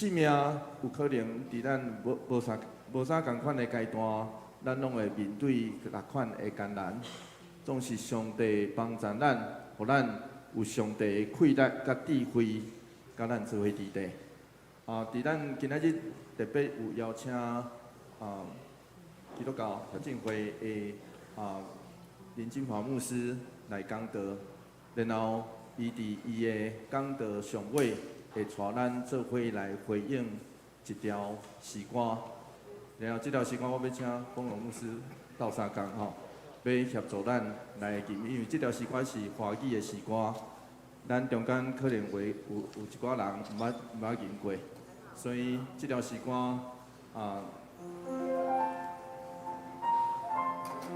生命有可能佇咱無無啥無啥仝款的階段，咱攏會面對逐款的艱難。總是上帝幫助咱，予咱有上帝的氣力佮智慧，佮咱做伙佇底。啊，佇咱今仔日特別有邀請啊，基督教協進會的啊林金華牧師來講道，然後伊佇伊的講道上尾會帶咱做伙來回應一條詩歌，然後這條詩歌我欲請豐榮牧師鬥相共吼，欲協助咱來吟，因為這條詩歌是華語的詩歌，咱中間可能會有一寡人毋捌吟過，所以這條詩歌啊，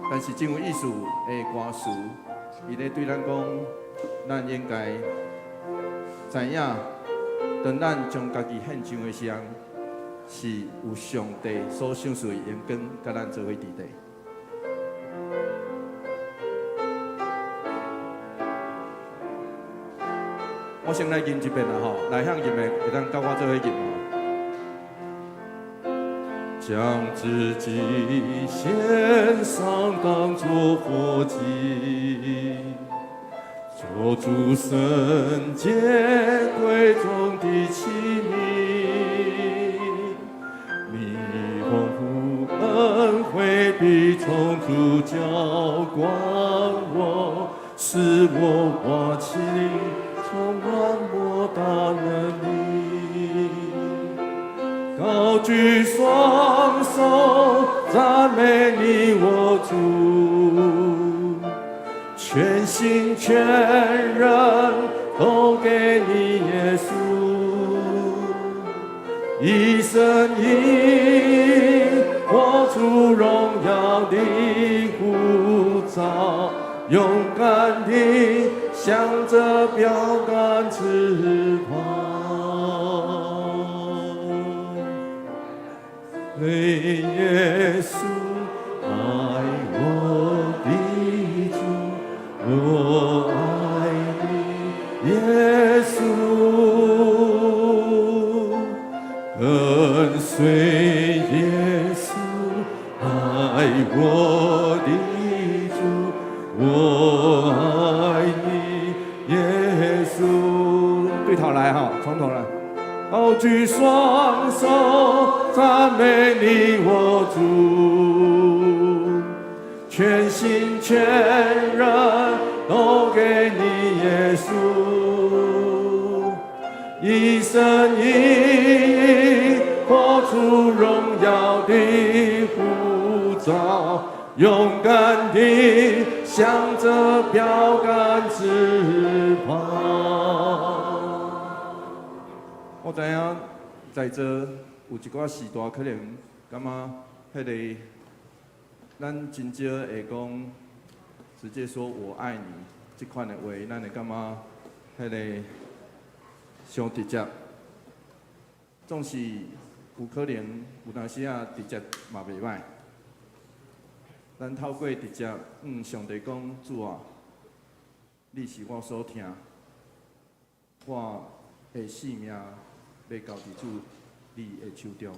但是真有意思的歌詞，伊咧對咱講，咱應該知影，當咱將家己獻上的時陣，是有上帝所賞賜的榮光，佮咱做伙佇底。我先來吟一遍啦吼，來向吟的會當佮我做伙吟吼。將自己獻上，當作活祭，做主聖潔貴重的器皿。你豐富恩惠必充足澆灌我，使我活起充滿莫大能力。高舉雙手讚美你，我主，全心全人都給你耶穌，一生一意活出榮耀的呼召，勇敢地向著標杆直跑。對耶穌愛我的主，我愛你，耶穌，跟隨耶穌愛我的主，我愛你，耶穌。對頭來哈，從頭來。高舉雙手讚美你，我主，全心全人都給你耶穌，一生一意活出榮耀的呼召，勇敢地向著標杆直跑。我知影在座有一寡時代可能感覺彼個，咱真少會講直接說我愛你這款的話，咱會感覺彼個傷直接，總是有可能有當時仔直接嘛袂䆀。咱透過直接向上帝講，主啊，你是我所疼，我的性命欲交佇主你的手中。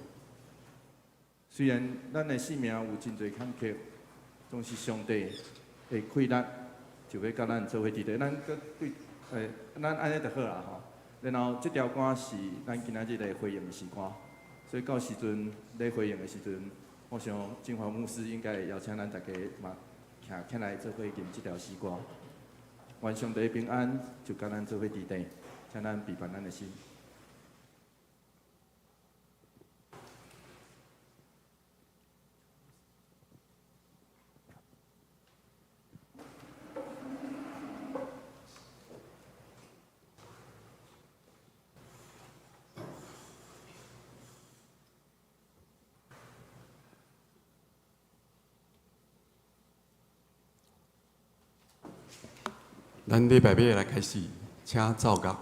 雖然咱的生命有真濟坎坷，總是上帝的氣力就欲佮咱做伙佇底。咱閣對，咱按呢就好啦吼。然後這條歌是咱今仔日的回應的詩歌，所以到時陣咧回應的時陣，我想金華牧師應該會邀請咱大家嘛徛起來做伙吟這條詩歌。願上帝平安就佮咱做伙佇底，請咱閉關咱的心。咱禮拜尾來開始，請奏樂。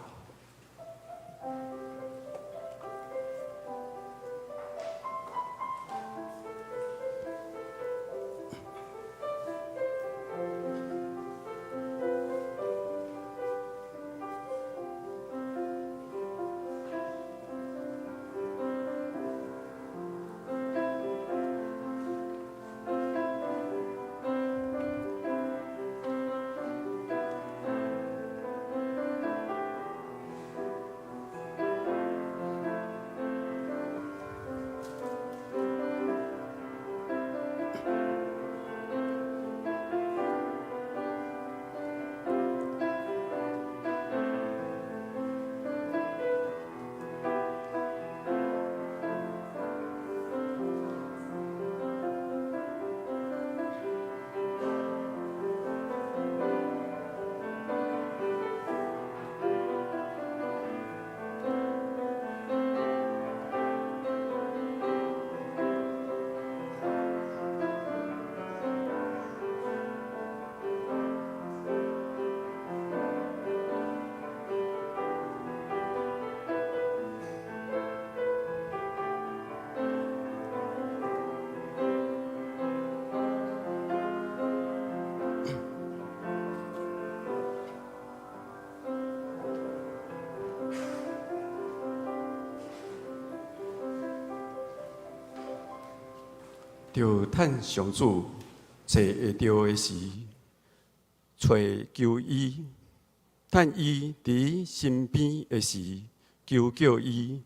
著趁上主揣會著的時，揣求伊；趁伊佇身邊的時，求叫伊。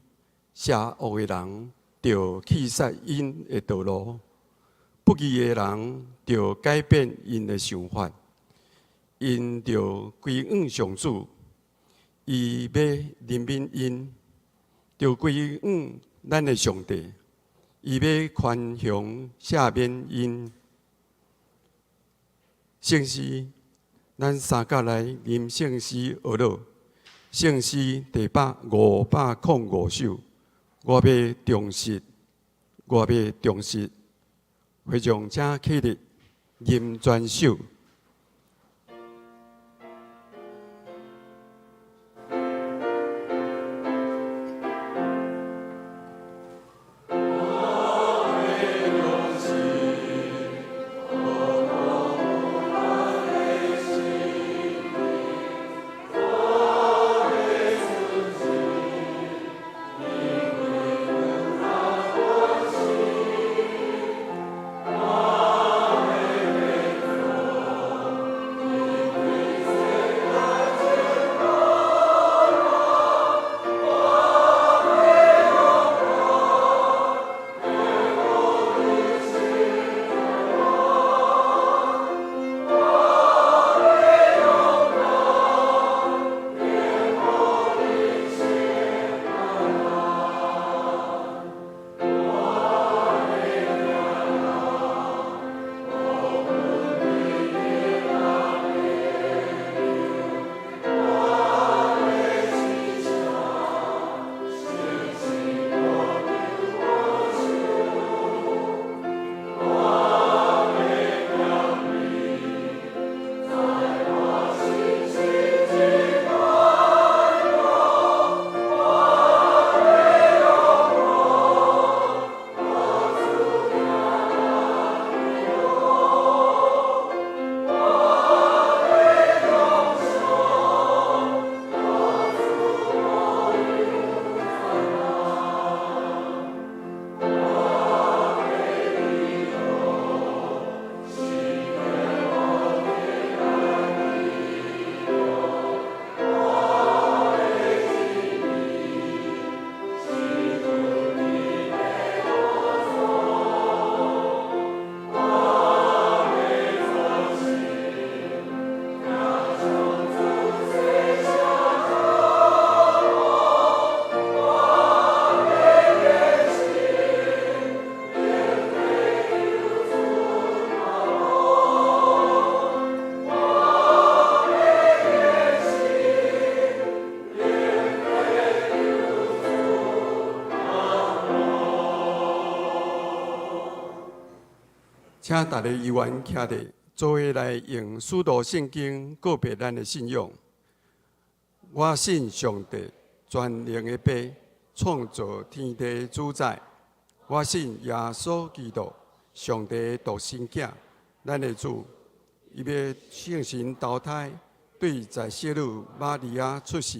邪惡的人，著棄殺𪜶的道路；不義的人，著改變𪜶的想法。𪜶著歸向上主，伊欲憐憫𪜶；著歸向咱的上帝，伊欲寬容赦免𪜶。聖詩，咱三甲來吟聖詩學樂。聖詩第505首，我欲忠實，我欲忠實。會眾請起立，吟全首。請逐个議員徛佇，做伙來用使徒信經告白咱的信仰。我信上帝全能的父，創造天地的主宰。我信耶穌基督，上帝的獨生囝，咱的主。伊欲聖神投胎，對在聖女瑪利亞出世，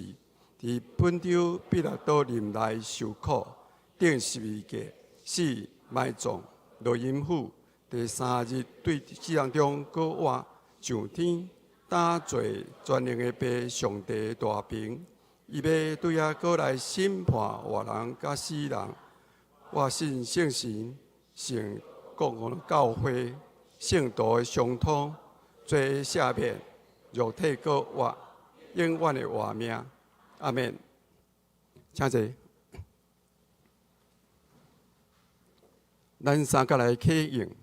佇本丟彼拉多任內受苦，釘十字架，死埋葬，落陰府。第三日對死人中閣活，上天，搭坐全能的父上帝大爿，伊欲對遐閣來審判活人佮死人。我信聖神，聖公共教會，聖徒的相通，罪赦免，肉體閣活，永遠的活命。阿們。請坐。咱三甲來啟應。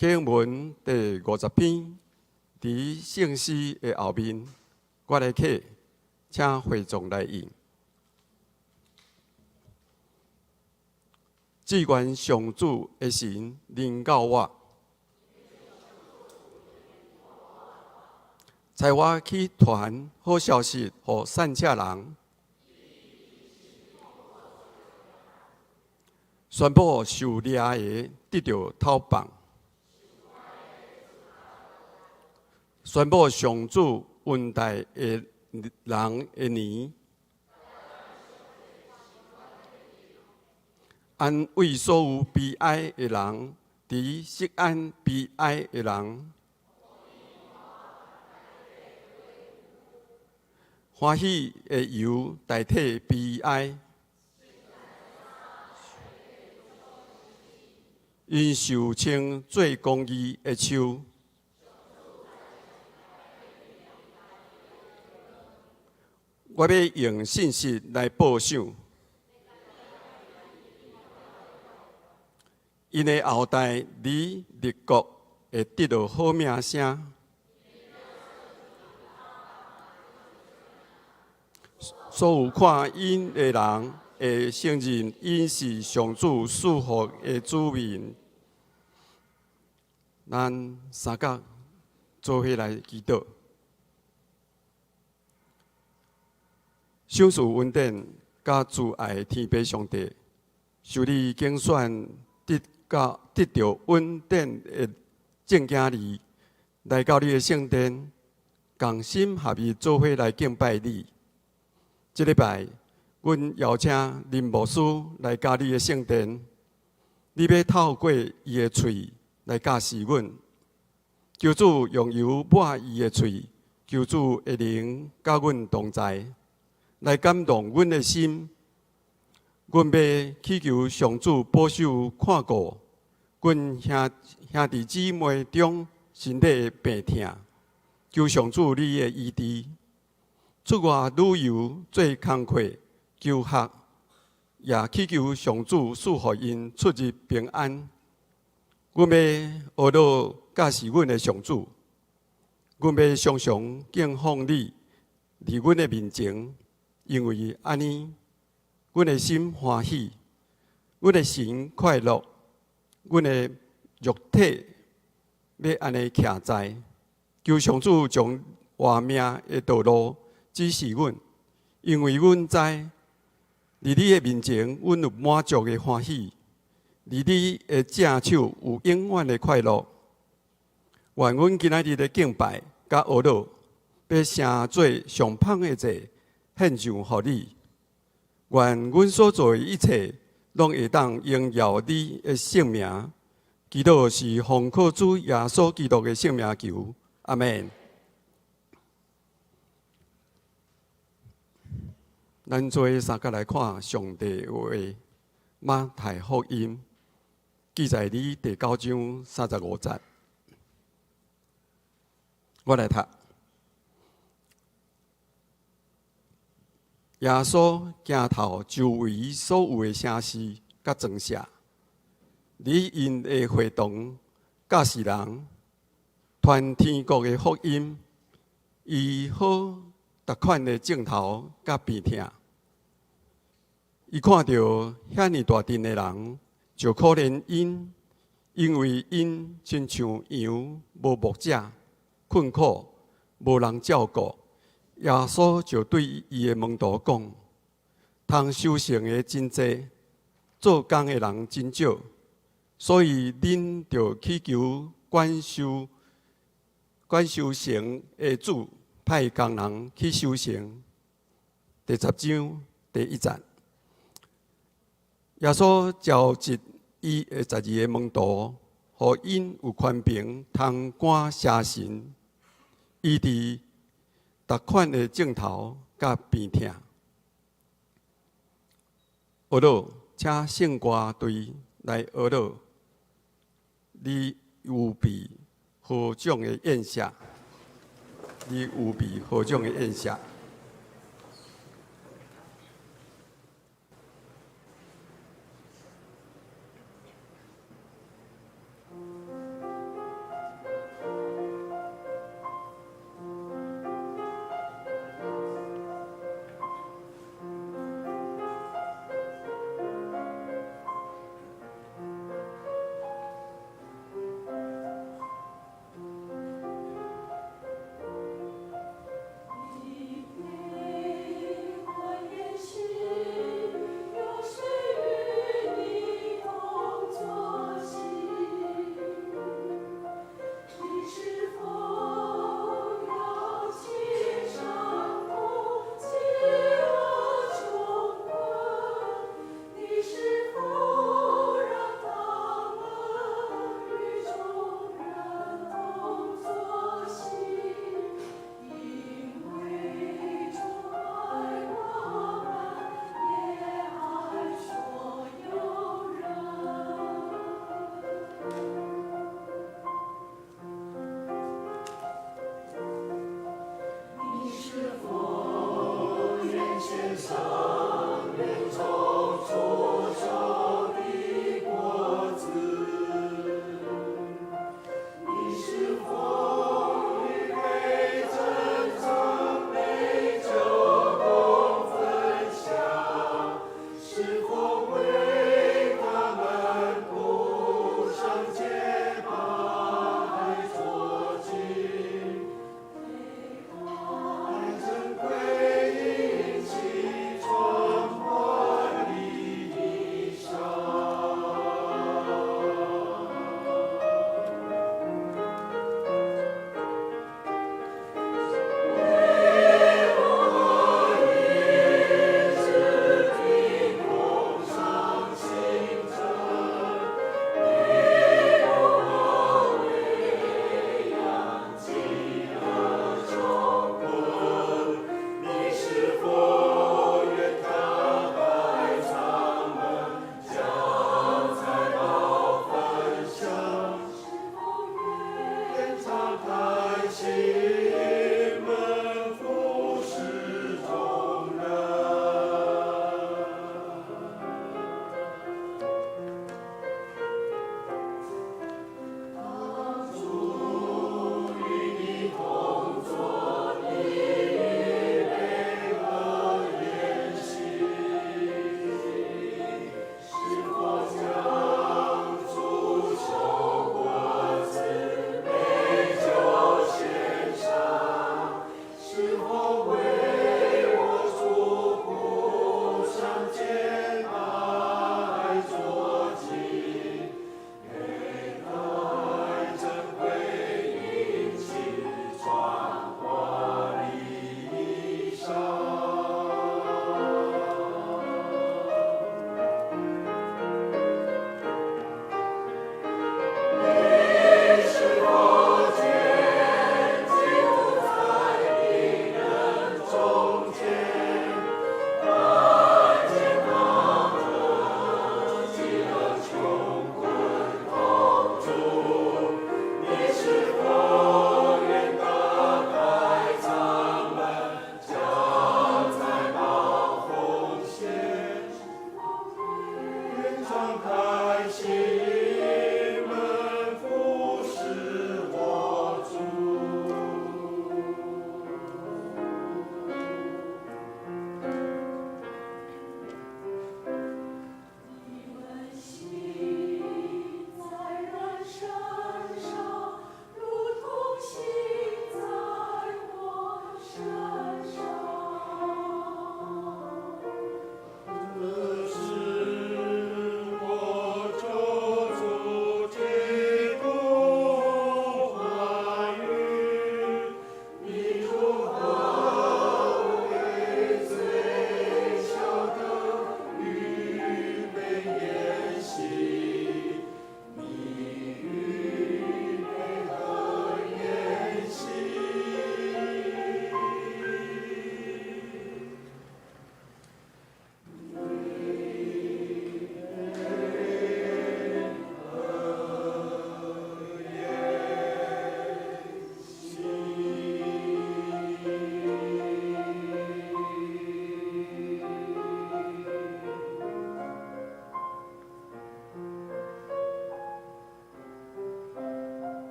啟應文第50篇，佇聖詩的後面，我來啟，請會眾來應。至願上主的神臨到我，差我去傳好消息予散赤人，宣布受掠的得著透放。宣布上主恩待的人的年，安慰所有悲哀的人，佇錫安悲哀的人，歡喜的油代替悲哀。𪜶受稱做公義的樹。我欲用信實來報賞。𪜶的後代佇列國會得著好名聲。所有看𪜶的人會承認𪜶是上主賜福的子民。咱三角做伙來祈禱。賞賜恩典佮慈愛的天父上帝，受你揀選得到得著恩典的眾囝兒，來到你的聖殿，同心合意做伙來敬拜你。這禮拜，阮邀請林牧師來到你的聖殿，你欲透過伊的喙來教示阮，求主用油抹伊的喙，求主的靈佮阮同在，來感動阮的心。阮欲祈求上主保守看顧阮兄弟姊妹中身體的病痛，求上主你的醫治。出外旅遊做工課求學，也祈求上主賜予𪜶出入平安。阮欲呵咾教示阮的上主，阮欲常常敬奉你，佇阮的面前，因為按呢，阮的心歡喜，阮的神快樂，阮的肉體欲按呢徛在。求上主將活命的道路指示阮，因為阮知，佇你的面前，阮有滿足的歡喜；佇你的正手有永遠的快樂。願阮今仔日的敬拜佮呵咾，欲成做上芳的祭，獻上予你。願阮所做的一切，攏會當榮耀你的聖名。祈禱是奉靠主耶穌基督的聖名求，阿們。咱做伙三角來看上帝的話，馬太福音記載佇第九章三十五節。我來讀。耶穌行透周圍所有的城市佮莊舍，佇𪜶的會堂教示人，傳天國的福音，醫好逐款的症頭佮病痛。伊看著遐爾大陣的人，就可憐𪜶，因為𪜶親像羊無牧者，困苦無人照顧。耶穌就對伊的門徒講：通收成的真濟，做工的人真少，所以恁著祈求管收成的主派工人去收成。第十章第一節，耶穌召集伊的十二个門徒，予𪜶有權柄通趕邪神，醫治逐款的症頭佮病痛。呵咾，請聖歌隊來呵咾，你預備何種的宴席？你預備何種的宴席？你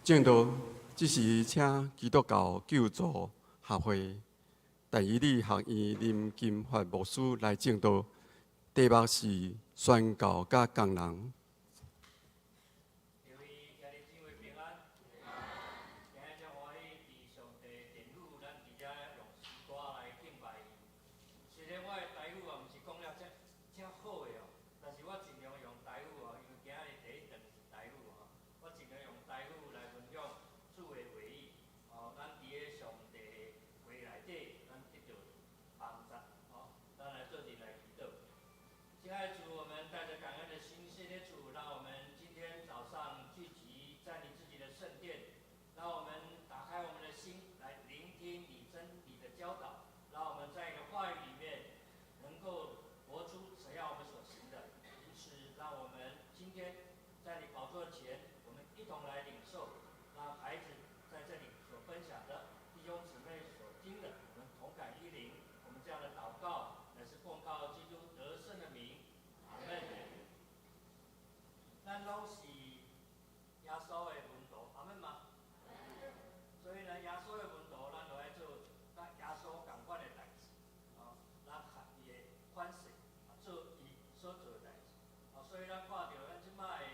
證道，這時請基督教救助協會但以理學院林金發牧師來證道，題目是宣教佮工人。各位兄弟姊妹平安，今日真歡喜，佇上帝殿宇，咱佇遮用詩歌來敬拜伊。雖然我的台語啊，毋是講了遮遮好的哦，但是我盡量用台語哦，因為今日第一堂是台語吼，我盡量用台語來分享主的話語。哦，咱佇咧上帝的話內底，咱得著幫助。哦，咱來做陣來祈禱。親愛的主，我們帶著感恩的心，謝謝主，讓我們今天早上聚集在你自己的聖殿，讓我們打開我們的心來聆聽你真理的教導，讓我們在你的話語裡面能夠活出神要我們所行的。因此，讓我們今天在你寶座前，我們一同來領受，讓孩子在這裡所分享的，弟兄姊妹所聽的，我們同感一靈。我們這樣的禱告，乃是奉靠基督得勝的名，阿門。咱攏是耶穌的門徒，阿門嗎？所以呢，耶穌的門徒，咱就愛做佮耶穌仝款的代誌，哦，咱學伊的款式，做伊所做的代誌。哦，所以咱看著咱這擺的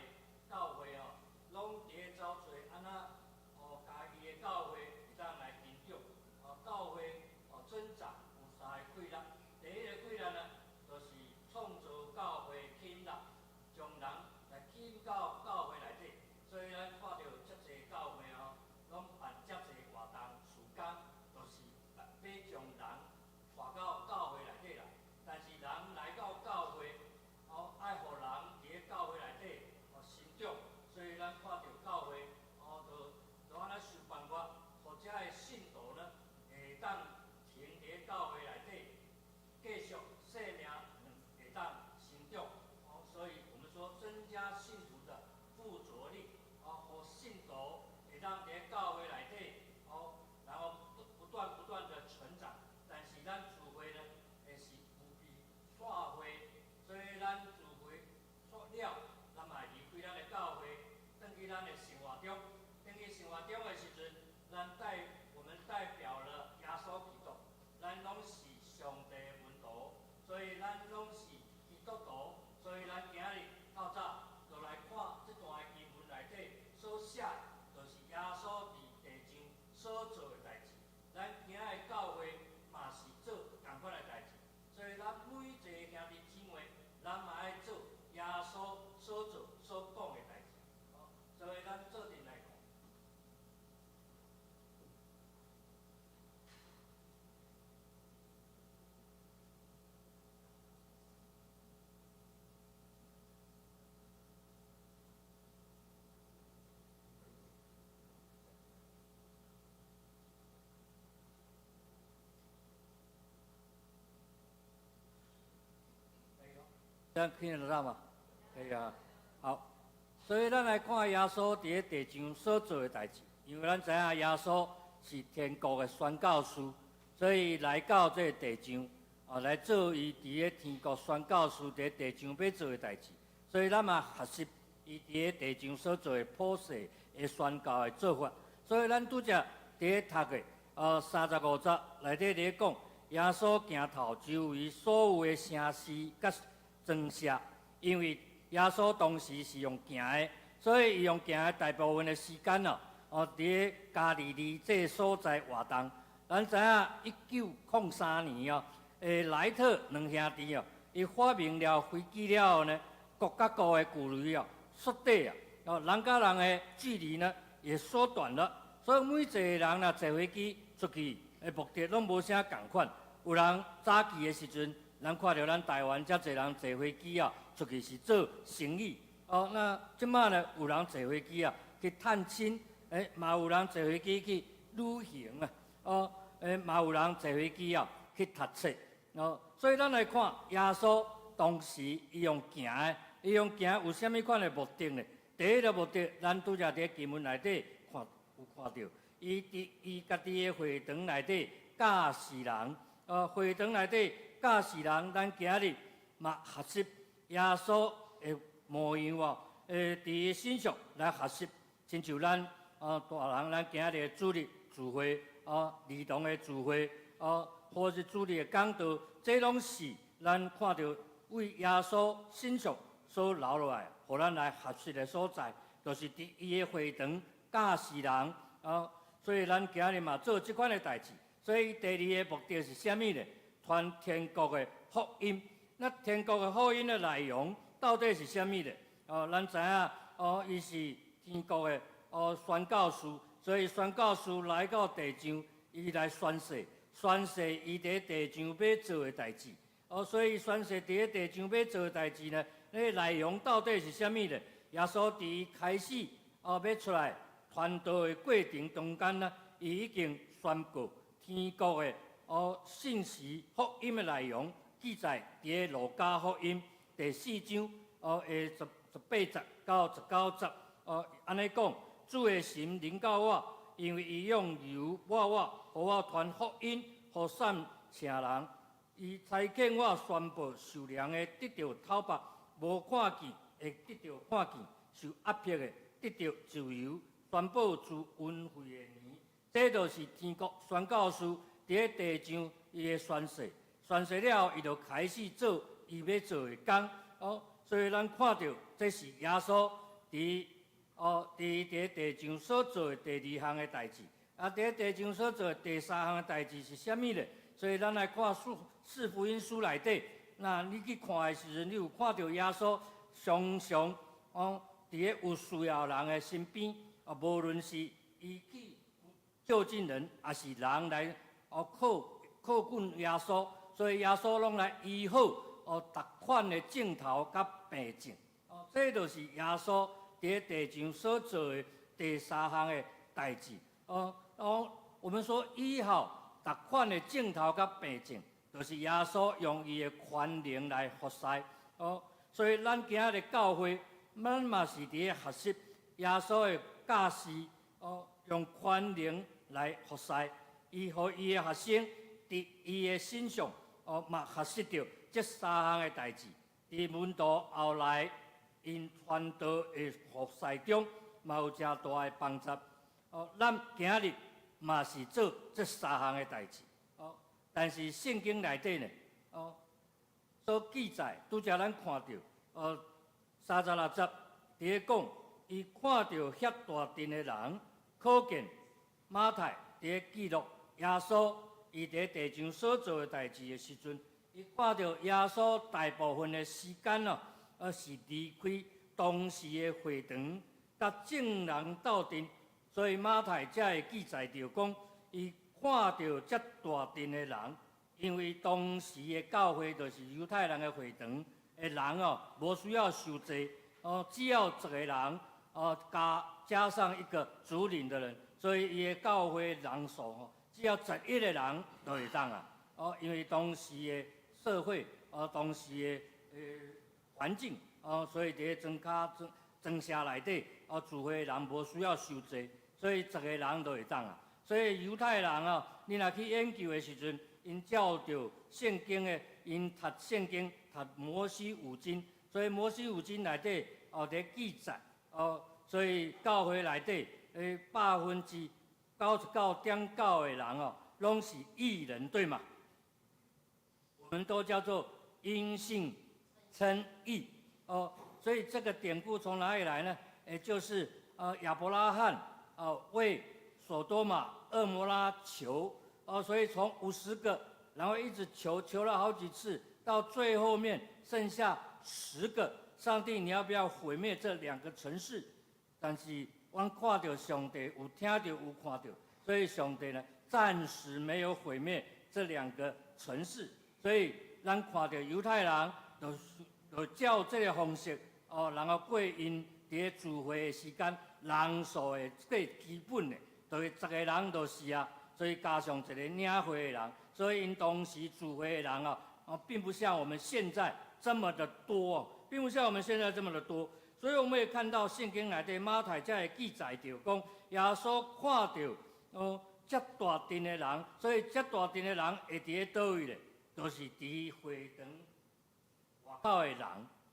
教會哦，攏佇咧走揣按怎哦，家己的教會會當來成長，哦，教會哦增長有三个氣力。第一个氣力呢，就是創造教會吸引力，將人來吸引到教會內底。所以咱看著遮濟教會哦，攏辦遮濟活動、事工，就是欲將人帶到教會內底來。但是人來到教會，哦，愛予人佇咧教會內底哦成長。所以咱看著教會哦，就就按呢想辦法，予遮的信徒呢，會當停佇咧教會內底，繼續生命會當成長。哦，所以我們說增加信徒的附著力，哦，予信徒會當佇咧教會內底，哦，然後不斷不斷的成長。但是咱聚會呢，會是有被散會，所以咱聚會煞了，咱嘛會離開咱的教會，轉去咱的生活中。轉去生活中的時陣，我們代表了耶穌基督，咱攏是上帝的門徒，所以咱攏是基督徒。所以咱今日透早就來看這段的經文內底所寫，就是耶穌佇地上所做的代誌。咱今日教會嘛是做仝款的代誌，所以咱每一個兄弟姊妹，咱嘛愛做耶穌所做所講的代誌。所以咱做陣來看。可以哦，這樣聽得到嗎？可以啊。好，所以咱來看耶穌佇咧地上所做的代誌，因為咱知影耶穌是天國的宣教師，所以來到這個地上，啊，來做伊佇咧天國宣教師佇咧地上欲做的代誌。所以咱嘛學習伊佇咧地上所做的普世的宣教的做法。所以咱拄才佇咧讀的，35節內底佇咧講，耶穌行透周圍所有的城市佮莊舍，因為耶穌當時是用行的，所以伊用行的大部分的時間哦，哦，佇咧加利利這個所在活動。咱知影1903年哦，萊特兩兄弟哦，伊發明了飛機了後呢，國佮國的距離哦縮短啊，哦，人佮人的距離呢也縮短了。所以每一個人若坐飛機出去的目的攏無啥仝款。有人早期的時陣，咱看著咱台灣遮濟人坐飛機啊，出去是做生意。哦，那這擺呢，有人坐飛機啊去探親，嘛有人坐飛機去旅行啊，哦，嘛有人坐飛機啊去讀冊。哦，所以咱來看耶穌當時伊用行的，伊用行有啥物款的目的呢？第一个目的，咱拄才佇經文內底看有看著，伊佇伊家己的會堂內底教示人，會堂內底教示人，咱今日嘛學習耶穌的模樣哦，佇伊身上來學習，親像咱大人，咱今日的主日聚會，兒童的聚會，或是主日的講道，這攏是咱看著為耶穌身上所留落來，予咱來學習的所在，就是佇伊的會堂教示人，所以咱今日嘛做這款的代誌。所以第二个目的是啥物呢？傳天國的福音。那天國的福音的內容到底是啥物呢？咱知影，伊是天國的宣教士，所以宣教士來到地上，伊來宣誓，宣誓伊佇地上欲做的代誌。所以宣誓佇咧地上欲做的代誌呢，那個內容到底是啥物呢？耶穌佇開始欲出來傳道的過程中間呢，伊已經宣告天國的信息福音的內容，記載佇咧路加福音第四章的18節到19節。按呢講，主的神臨到我，因為伊用油抹我，予我傳福音，予散赤人。伊差遣我宣布受量的得著透目，無看見會得著看見，受壓迫的得著自由，宣布主恩惠的年。這就是天國宣教士佇咧地上伊的宣誓，宣誓了後，伊就開始做伊欲做的工。所以咱看著這是耶穌佇佇地上所做的第二項的代誌。佇地上所做的第三項的代誌是啥物呢？所以咱來看四福音書內底，那你去看的時陣，你有看著耶穌常常佇咧有需要人的身邊，無論是伊去就近人，抑是人來靠近耶穌，所以耶穌攏來醫好逐款的症頭佮病症。這就是耶穌佇咧地上所做的第三項的代誌。我們說醫好逐款的症頭佮病症，就是耶穌用伊的權能來服侍。所以咱今仔日教會，咱嘛是佇咧學習耶穌的教示，用權能來服侍。伊予伊的學生佇伊的身上，嘛學習著這三項的代誌。佇門徒後來𪜶傳道的服侍中，嘛有誠大的幫助。咱今日嘛是做這三項的代誌。但是聖經內底呢，所記載，拄才咱看著，36節佇咧講，伊看著遐大陣的人，可見馬太佇咧記錄耶穌伊佇地上所做的代誌的時陣，伊看著耶穌大部分的時間哦，是離開當時的會堂，佮眾人鬥陣，所以馬太才會記載著講，伊看著遮大陣的人，因為當時的教會就是猶太人的會堂的人哦，無需要收濟哦，只要一個人哦，加上一個主領的人，所以伊的教會人數哦，只要11個人就會當啊。因為當時的社會哦，當時的環境哦，所以佇咧莊跤莊莊社內底哦，聚會人無需要收濟，所以十個人就會當啊。所以猶太人哦，你若去研究的時陣，𪜶照著聖經的，𪜶讀聖經讀摩西五經，所以摩西五經內底哦，佇記載哦，所以教會內底99.9%的人哦，攏是義人，對嗎？我們都叫做因信稱義哦，所以這個典故從哪裡來呢？也就是亞伯拉罕哦為所多瑪、蛾摩拉求哦，所以從50個，然後一直求，求了好幾次，到最後面剩下十個。上帝，你要不要毀滅這兩個城市？但是阮看著上帝有聽著有看著，所以上帝呢暫時沒有毀滅這兩個城市。所以咱看著猶太人就照這個方式哦，然後過𪜶佇咧聚會的時間，人數的最基本的，就是十個人就是啊，所以加上一個領會的人，所以𪜶當時聚會的人啊，並不像我們現在這麼的多，並不像我們現在這麼的多。所以我們也看到聖經內底馬太才會記載著講，耶穌看著遮大陣的人，所以遮大陣的人會佇咧佗位咧？就是佇會堂外口的人。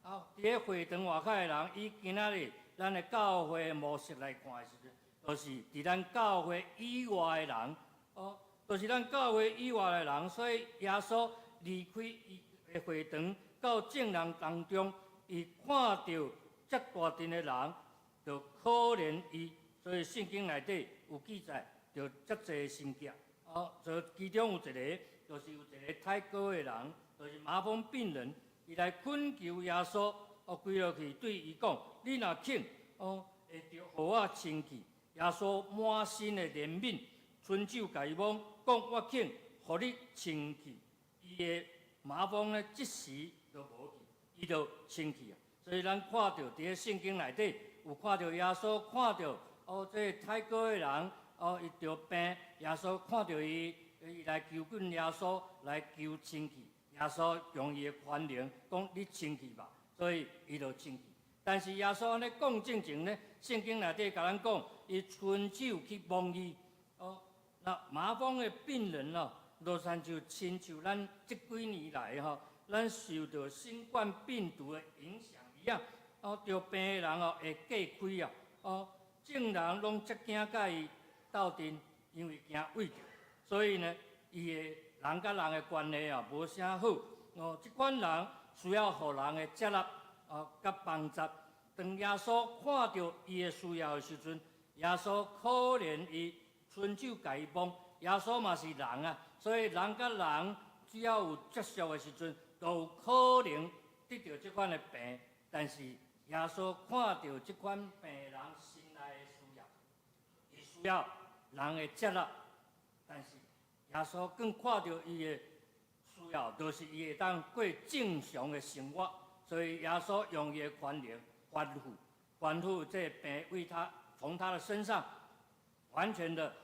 佇咧會堂外口的人，以今仔日咱的教會模式來看的時陣，就是佇咱教會以外的人，哦，就是咱教會以外的人，所以耶穌離開伊的會堂，到眾人當中，伊看著遮大陣的人，就可憐伊。所以聖經內底有記載，著遮濟神蹟。哦，就其中有一个，就是有一个太高的人，就是麻風病人，伊來懇求耶穌，哦，跪落去對伊講：你若肯，哦，會著予我清氣。耶穌滿心的憐憫，伸手共伊摸，講我肯，予你清氣。伊的麻風呢，即時就無去，伊就清氣啊。所以咱看著佇咧聖經內底有看著耶穌看著哦，這個太高的人哦，伊著病，耶穌看著伊，伊來求見耶穌來求清氣。耶穌用伊的權能講你清氣吧，所以伊就清氣。但是耶穌按呢講進前呢，聖經內底共咱講，伊伸手去摸伊，哦，那麻風的病人哦，就親像親像咱這幾年來吼，咱受著新冠病毒的影響一樣，哦，著病的人哦會隔開啊，哦，眾人攏遮驚佮伊鬥陣，因為驚穢著，所以呢，伊的人佮人的關係啊無啥好，哦，這款人需要予人的接納，哦，佮幫助。當耶穌看著伊的需要的時陣，耶穌可憐伊，伸手共伊摸。耶穌嘛是人啊，所以人佮人只要有接觸的時陣，都有可能得著這款的病。但是耶穌看著這款病人心內的需要，伊需要人的接納。但是耶穌更看著伊的需要，就是伊會當過正常的生活。所以耶穌用伊的權能吩咐，吩咐這個病為他從他的身上完全的、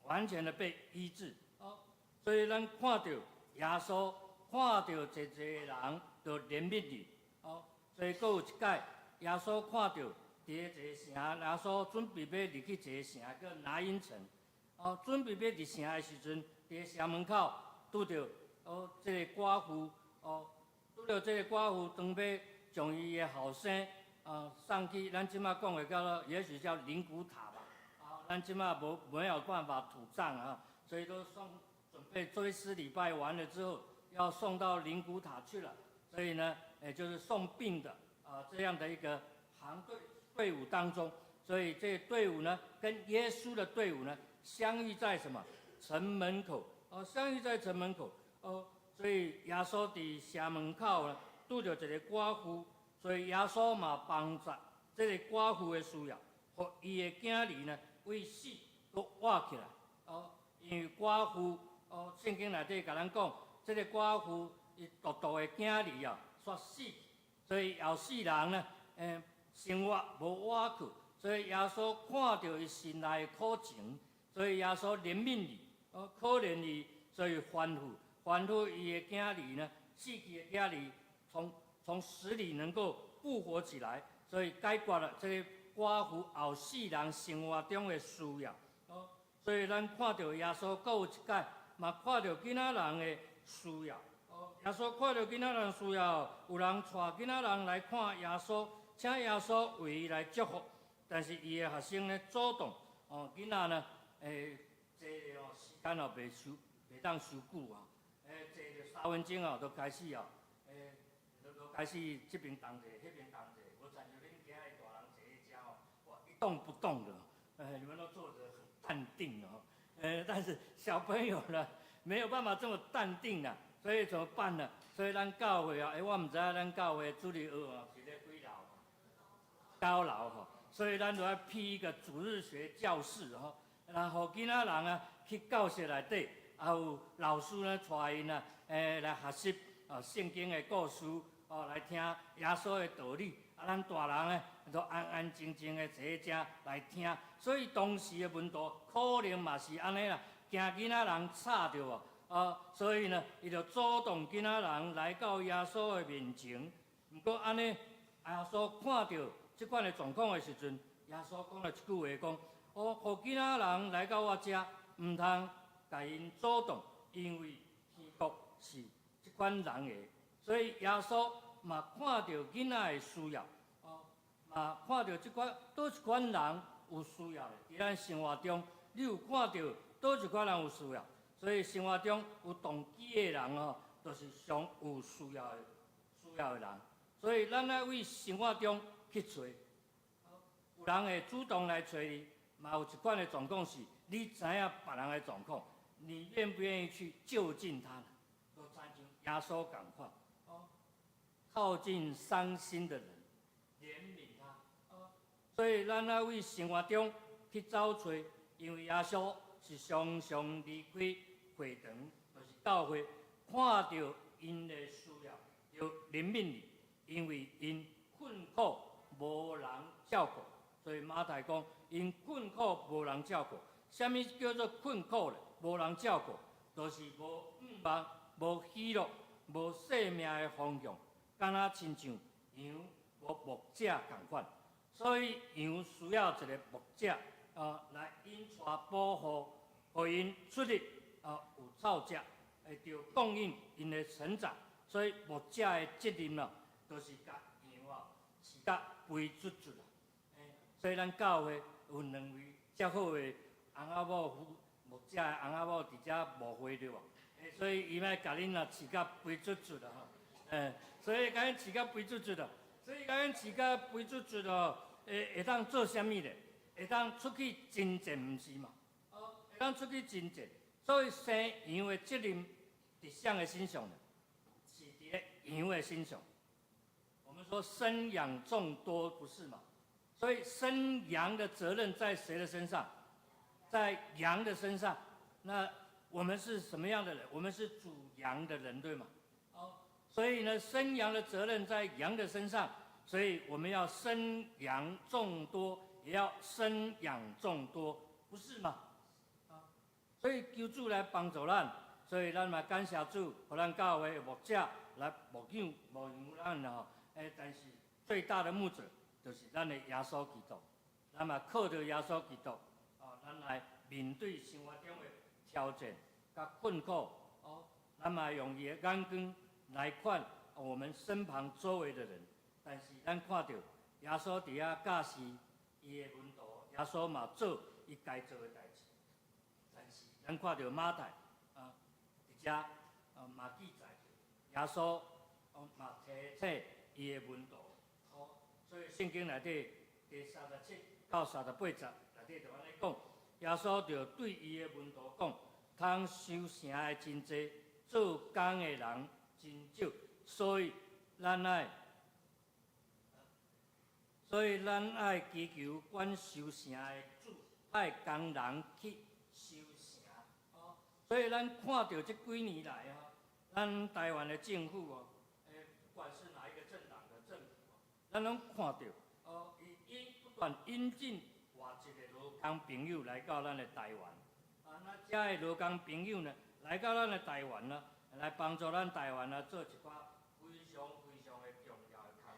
完全的被醫治。哦，所以咱看著耶穌看著濟濟人就憐憫伊。哦，所以閣有一擺，耶穌看著佇一个城，耶穌準備欲入去一个城叫拿因城。哦，準備欲入城的時陣，佇城門口拄著哦，這个寡婦哦，拄著這个寡婦，當欲將伊的後生啊送去，咱這馬講的叫做，也許叫靈骨塔吧。啊，咱這馬無沒有辦法土葬啊，所以都送準備追思禮拜完了之後，要送到靈骨塔去了。所以呢，也就是送殯的啊這樣的一個行隊隊伍當中，所以這隊伍呢，跟耶穌的隊伍呢，相遇在什麼？城門口哦，相遇在城門口哦，所以耶穌佇城門口呢，拄著一个寡婦，所以耶穌嘛幫助這个寡婦的需要，予伊的囝兒呢為死閣活起來哦，因為寡婦哦，聖經內底共咱講，這个寡婦伊獨獨的囝兒啊，煞死，所以後世人呢，生活無倚靠，所以耶穌看著伊心內的苦情，所以耶穌憐憫伊，哦，可憐伊，所以吩咐吩咐伊的囝兒呢，死去的囝兒從死裡能夠復活起來，所以解決了這個寡婦後世人生活中的需要。哦，所以咱看著耶穌閣有一擺，嘛看著囡仔人的需要。哦，耶穌看著囡仔人需要，有人帶囡仔人來看耶穌，請耶穌為伊來祝福。但是伊的學生呢阻擋，哦，囡仔呢，坐哦時間哦袂傷，袂當傷久啊。坐著3分鐘哦，就開始哦，就開始這邊動者，彼邊動者，無親像恁囝的大人坐佇遮哦，哇，一動不動的，你們都坐着很淡定哦，但是小朋友呢，沒有辦法這麼淡定啊，所以怎麼辦呢？所以咱教會啊，我毋知影咱教會主日學哦是咧幾樓？九樓吼，所以咱就愛闢一個主日學教室吼，然後囡仔人啊去教室內底，啊有老師呢帶𪜶啊，來學習啊聖經的故事，哦來聽耶穌的道理，啊咱大人呢都安安靜靜的坐佇遮來聽，所以當時的門徒可能嘛是按呢啦，驚囡仔人吵著無，啊所以呢，伊就阻擋囡仔人來到耶穌的面前。毋過按呢，耶穌看著這款的狀況的時陣，耶穌講了一句話，講：哦，予囡仔人來到我遮，毋通共𪜶阻擋，因為天國是這款人的。所以耶穌嘛看著囡仔的需要，哦，嘛看著這款佗一款人有需要的？佇咱生活中，你有看著佗一寡人有需要？所以生活中有動機的人吼，就是上有需要的人。所以咱愛為生活中去揣，有人會主動來揣你，嘛有一款的狀況是，你知影別人的狀況，你願不願意去就近他呢？就親像耶穌仝款，哦，靠近傷心的人，憐憫他。哦，所以咱愛為生活中去走揣，因為耶穌是常常離開會堂，就是教會，看著𪜶的需要，就憐憫伊，因為𪜶困苦無人照顧，所以馬太講𪜶困苦無人照顧。啥物叫做困苦咧？無人照顧，就是無盼望、無喜樂、無生命的方向，敢若親像羊無牧者仝款。所以羊需要一个牧者啊，來引帶保護，予𪜶出入啊有草食，會著供應𪜶的成長。所以牧者的責任啊，就是共羊啊飼甲肥足足啦。所以咱教會有兩位遮好的翁仔某，牧者的翁仔某佇遮牧會對無？所以伊欲共恁啊飼甲肥足足啦吼。所以共𪜶飼甲肥足足啦，所以共𪜶飼甲肥足足哦，會當做啥物咧？會當出去征戰，毋是嘛？哦，會當出去征戰。所以生羊的責任佇誰的身上呢？是佇咧羊的身上。我們說生養眾多，不是嘛？所以生羊的責任在誰的身上？在羊的身上。那我們是什麼樣的人？我們是主羊的人，對嗎？哦，所以呢，生羊的責任在羊的身上，所以我們要生養眾多，也要生養眾多，不是嗎？啊，所以求主來幫助咱，所以咱嘛感謝主，予咱教會的牧者來牧養咱吼。但是最大的牧者就是咱的耶穌基督，咱嘛靠著耶穌基督，哦，咱來面對生活中的挑戰佮困苦，哦，咱嘛用伊的眼光來看我們身旁周圍的人，但是咱看著耶穌佇遐教示伊的門徒，耶穌嘛做伊該做的代誌，但是咱看著馬太啊，佇遮啊嘛記載著耶穌哦嘛提醒伊的門徒，哦，所以聖經內底第37到38節內底就按呢講，耶穌就對伊的門徒講：通收成的真濟，做工的人真少，所以咱愛祈求管收成的主派工人去收成。哦，所以咱看著這幾年來哦，咱台灣的政府哦，不管是哪一個政黨的政府哦，咱攏看著哦，伊不斷引進外籍的勞工朋友來到咱的台灣。啊，那遮的勞工朋友呢，來到咱的台灣呢，來幫助咱台灣啊做一寡非常非常的重要的工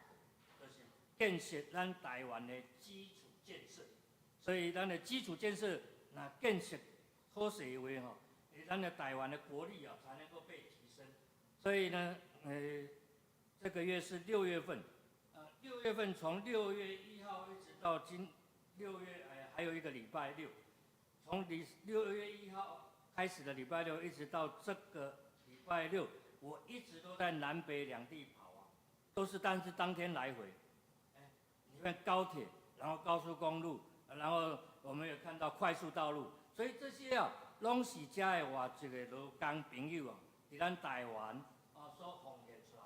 作，就是建設咱台灣的基礎建設。所以，咱的基礎建設若建設好勢的話吼，咱的台灣的國力啊才能夠被提升。所以呢，這個月是六月份，六月份從6月1號一直到今六月，還有一個禮拜六，從6月1號開始的禮拜六，一直到這個禮拜六，我一直都在南北兩地跑啊，都是但是當天來回。你看高鐵，然後高速公路，然後我們也看到快速道路，所以這些啊，攏是遮的外籍的勞工朋友啊，佇咱台灣啊所奉獻出來，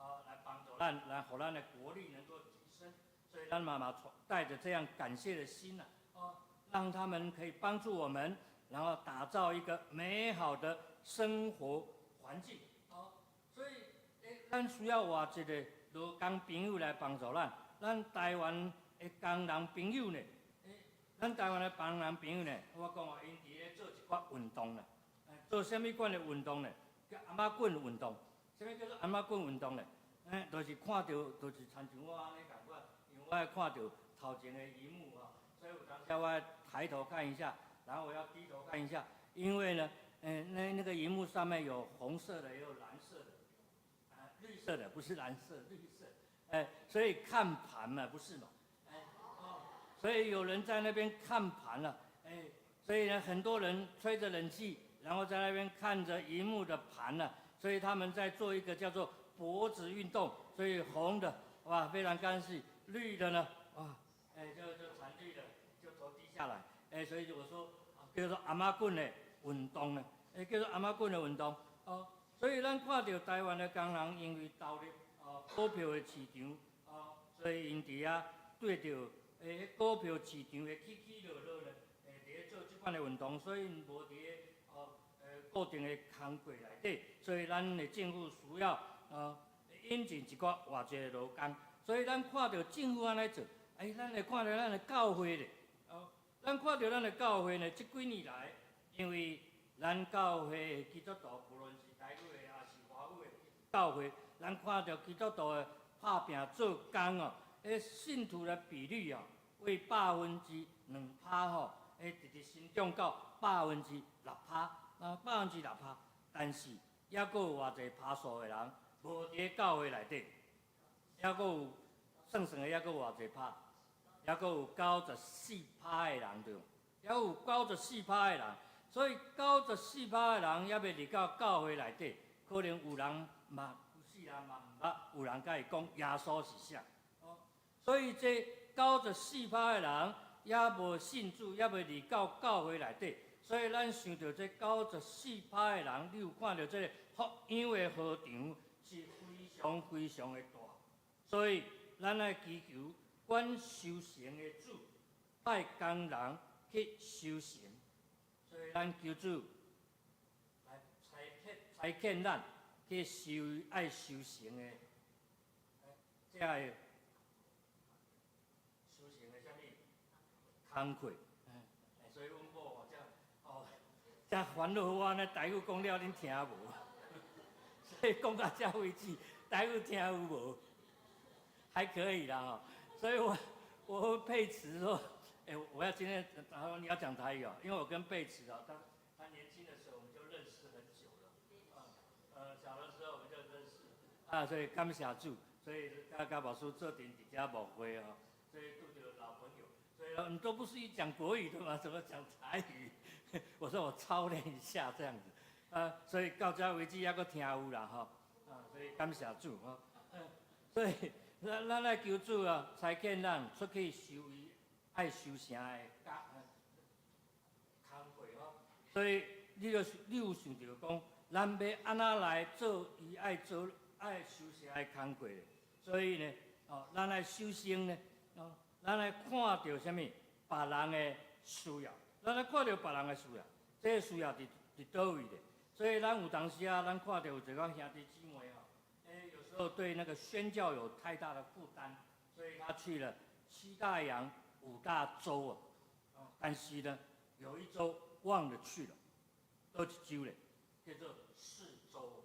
啊來幫助咱，來予咱的國力能夠提升。所以咱嘛嘛帶著這樣感謝的心啊，哦，讓他們可以幫助我們，然後打造一個美好的生活環境。哦，所以，咱需要外籍的勞工朋友來幫助咱，咱台灣的工人朋友呢，咱台灣的工人朋友呢，我講哦，𪜶佇咧做一寡運動啦，做啥物款的運動呢？叫頷仔棍運動。啥物叫做頷仔棍運動呢？就是看著，就是親像我按呢仝款，因為我愛看著頭前的螢幕啊，所以有當時我愛抬頭看一下，然後我要低頭看一下，因為呢，那個螢幕上面有紅色的，也有藍色的，啊，綠色的，不是藍色，綠色，所以看盤嘛，不是嘛？哦，所以所以有人在那邊看盤了，哎，所以呢，很多人吹着冷氣，然後在那邊看着熒幕的盤呢，所以他們在做一個叫做脖子運動，所以紅的哇非常乾淨，綠的呢哇，哎就慘綠的就頭低下來，哎，所以我說叫做頷仔頸的運動呢，哎叫做頷仔頸的運動哦，所以咱看著台灣的工人因為投入哦股票的市場哦，所以𪜶佇遐對著欸股票市場的起起落落呢，會佇咧做這款的運動，所以𪜶無佇咧哦固定的工課內底，所以咱的政府需要哦引進一寡外籍的勞工，所以咱看著政府按呢做，欸，咱會看著咱的教會咧，哦，咱看著咱的教會呢，這幾年來，因為咱教會的基督徒，無論是台語的抑是華語的教會，咱看著基督徒的拍拚做工哦，彼信徒的比率哦，為2%吼，欸，直直成長到6%，啊，百分之六趴，但是猶閣有偌濟趴數的人無佇咧教會內底，猶閣有算算的，猶閣有偌濟趴，猶閣有94趴的人對無？猶有九十四趴的人，所以九十四趴的人猶未入到教會內底，可能有人嘛有世人嘛毋捌，有人共伊講耶穌是啥？哦，所以這九十四趴的人猶無信主，猶未入到教會內底，所以咱想著這九十四趴的人，你有看著這个福音的禾場是非常非常的大，所以咱愛祈求管收成的主派工人去收成，所以咱求主來差遣咱去收愛收成的，這个收成的啥物工課？所以阮某吼，才哦，才煩惱我按呢台語講了，恁聽無？所以講到這為止，台語聽有無？還可以啦吼。所以我和佩慈說，欸，我要今天，他說你要講台語哦，因為我跟佩慈啊，他年輕的時候我們就認識很久了，小的時候我們就認識，啊，所以感謝主，所以佮牧師做陣佇遮牧會哦，所以拄著老朋友，所以你都不是講國語的嗎？怎麼講台語？我說我操練一下這樣子，啊，所以到這為止猶閣聽有啦吼，啊，所以感謝主吼，所以咱來求主啊，差遣咱出去收伊愛收成的工課吼。所以你有想著講，咱欲按怎來做伊愛做愛收成的工課？所以呢，哦，咱愛首先呢，哦，咱愛看著啥物？別人的需要，咱愛看著別人的需要，這个需要佇佗位咧？所以咱有當時啊，咱看著有一個兄弟姊妹吼，欸，有時候對那個宣教有太大的負擔，所以他去了七大洋五大洲啊，但是呢，有一洲忘了去了，佗一洲咧，叫做四洲，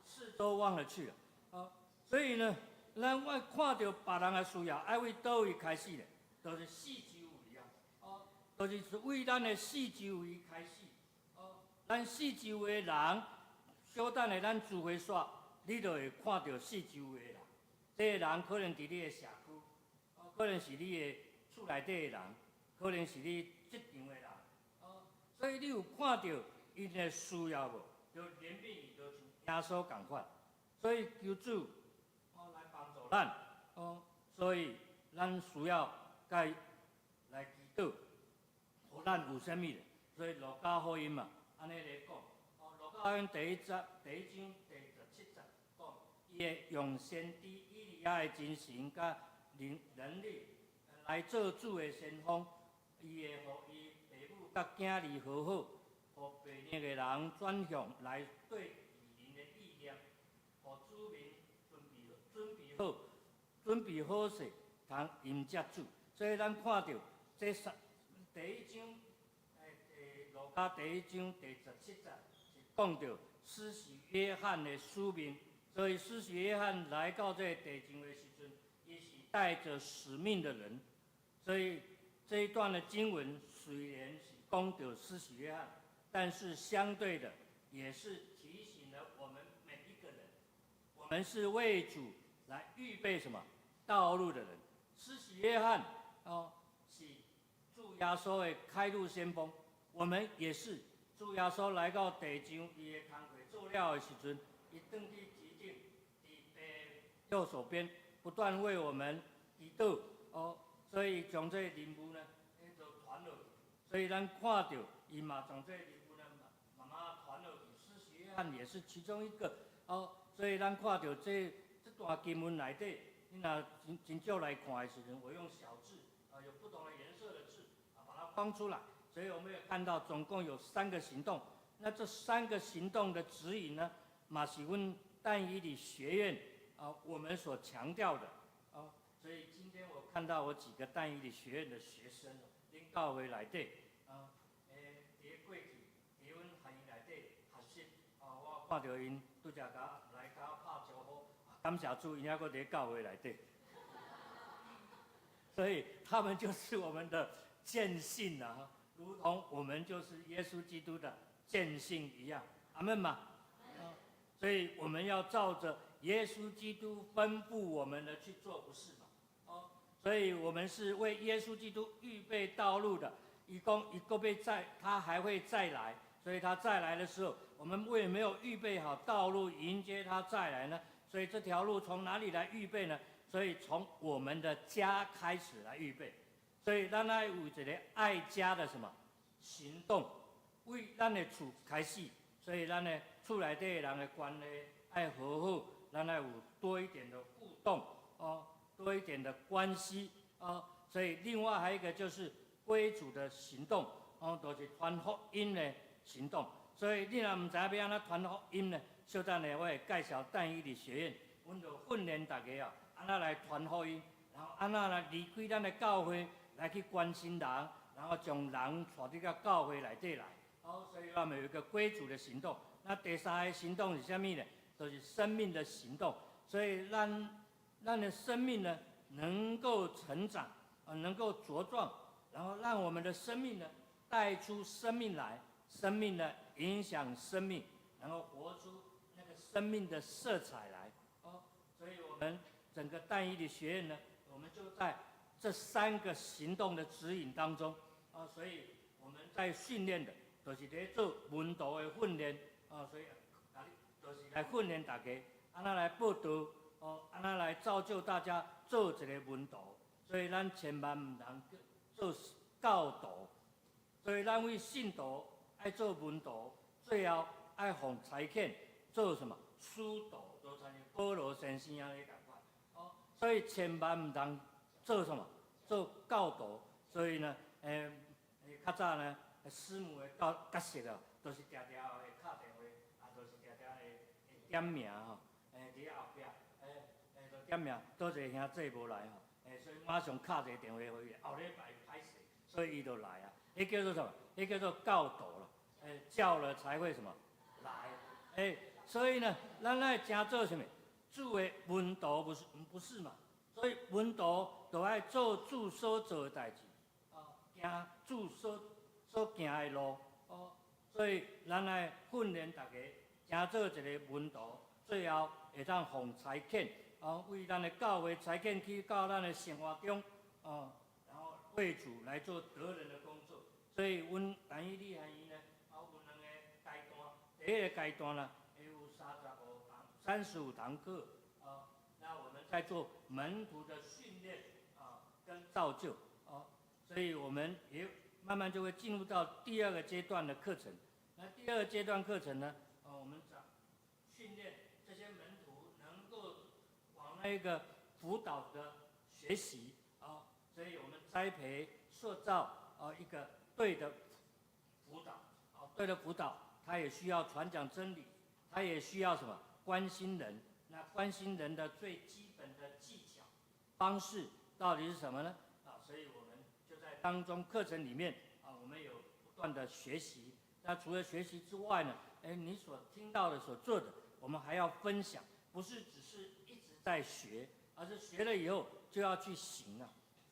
四洲忘了去了，啊，所以呢，咱愛看著別人的需要，愛為佗位開始咧，就是四周圍啊，哦，就是為咱的四周圍開始，哦，咱四周圍的人，小等下咱聚會煞，你就會看著四周圍的人，這个人可能佇你的社區，哦，可能是你的厝內底的人，可能是你職場的人，哦，所以你有看著𪜶的需要無？就憐憫伊，就像耶穌仝款，所以求主哦來幫助咱，哦，所以咱需要共伊來祈禱，予咱有啥物咧？所以路加福音嘛，按呢來講，哦，路加福音第一節第一章第17節講，伊會用先知以利亞的精神佮能力來做主的先鋒，伊會予伊父母佮囝兒和好，予悖逆的人轉向來對義人的意念，予子民準備好，準備好勢，通迎接主。所以咱看著這三第一章，路加第一章第17節是講著施洗約翰的使命。所以施洗約翰來到這個地上的時陣，伊是帶著使命的人。所以這一段的經文雖然是講著施洗約翰，但是相對的，也是提醒了我們每一個人，我們是為主來預備什麼道路的人。施洗約翰啊，哦，是主耶穌的開路先鋒。我們也是主耶穌來到地上，伊的工課做了的時陣，伊轉去提頂，佇父右手邊，不斷為我們祈禱哦，所以將這個任務呢，彼就傳落去。所以咱看著伊嘛將這個任務呢，慢慢傳落去。施洗約翰也是其中一個哦，所以咱看著這段經文內底，你若真真少來看的時陣，我用小字啊，有不同的顏色的字啊，把它框出來。所以我們也看到總共有三個行動。那這三個行動的指引呢，嘛是阮但以理學院啊，我們所強調的啊。所以今天我看到我幾個但以理學院的學生，恁教會內底啊，佇過去佇阮學院內底學習啊，我看著𪜶拄才共來共我拍招呼，感謝主，𪜶猶閣佇教會內底。所以他們就是我們的見信啊，如同我們就是耶穌基督的見信一樣。阿們嘛。所以我們要照着耶穌基督吩咐我們的去做，不是嗎？哦，所以我們是為耶穌基督預備道路的。伊講伊閣欲再，他還會再來。所以他再來的時候，我們為沒有預備好道路迎接他再來呢？所以這條路從哪裡來預備呢？所以從我們的家開始來預備。所以咱愛有一個愛家的什麼行動，為咱的厝開始。所以咱的厝內底的人的關係愛和好，咱愛有多一點的互動哦，多一點的關係哦。所以另外還有一個就是歸主的行動哦，就是傳福音的行動。所以你若毋知影欲按怎傳福音呢？小等下我會介紹但以理學院，阮就訓練大家啊，按怎來傳福音，然後按怎來離開咱的教會來去關心人，然後將人帶佇個教會內底來。好，所以我們有一個歸主的行動。那第三個行動是啥物呢？就是生命的行動。所以咱的生命呢，能夠成長，啊，能夠茁壯，然後讓我們的生命呢，帶出生命來，生命呢影響生命，然後活出那個生命的色彩來。哦，所以我們整個但以理學院呢，我們就在這三個行動的指引當中，啊，所以我們在訓練的，就是咧做門徒的訓練，啊，所以就是來訓練大家，按怎來報道，哦，按怎來造就大家做一個門徒。所以咱千萬毋通做教徒，所以咱為信徒愛做門徒，最後愛奉差遣做什麼？使徒，就親像保羅先生按呢仝款。哦，所以千萬毋通做什麼？做教徒。所以呢，較早呢，師母的角色啊，都是定定會敲電話，啊，都是定定會點名吼，佇後壁，就點名，佗一個兄弟無來吼，所以馬上敲一個電話予伊，後禮拜歹勢，所以伊就來啊。彼叫做什麼？彼叫做教徒啦，叫了才會什麼來？所以呢，咱愛誠做啥物？主的門徒不是不是嘛？所以門徒就愛做主所做的代誌，哦，行主所行的路，哦，所以咱愛訓練大家，誠做一個門徒，最後會當奉差遣，哦，為咱的教會差遣去到咱的生活中，哦，然後為主來做得人的工作。所以，阮但以理學院呢，啊，有兩個階段，第一個階段呢，會有35堂，35堂課，啊，那我們在做門徒的訓練啊，跟造就，哦，所以我們也慢慢就會進入到第二個階段的課程。那第二個階段課程呢，哦，我們講訓練這些門徒能夠往那個輔導的學習，啊，所以我們栽培塑造啊一個對的輔導，啊，對的輔導，他也需要傳講真理，他也需要什麼？關心人。那關心人的最基本的技巧方式到底是什麼呢？啊，所以我們就在當中課程裡面啊，我們有不斷的學習。那除了學習之外呢，你所聽到的、所做的，我們還要分享，不是只是一直在學，而是學了以後就要去行啊，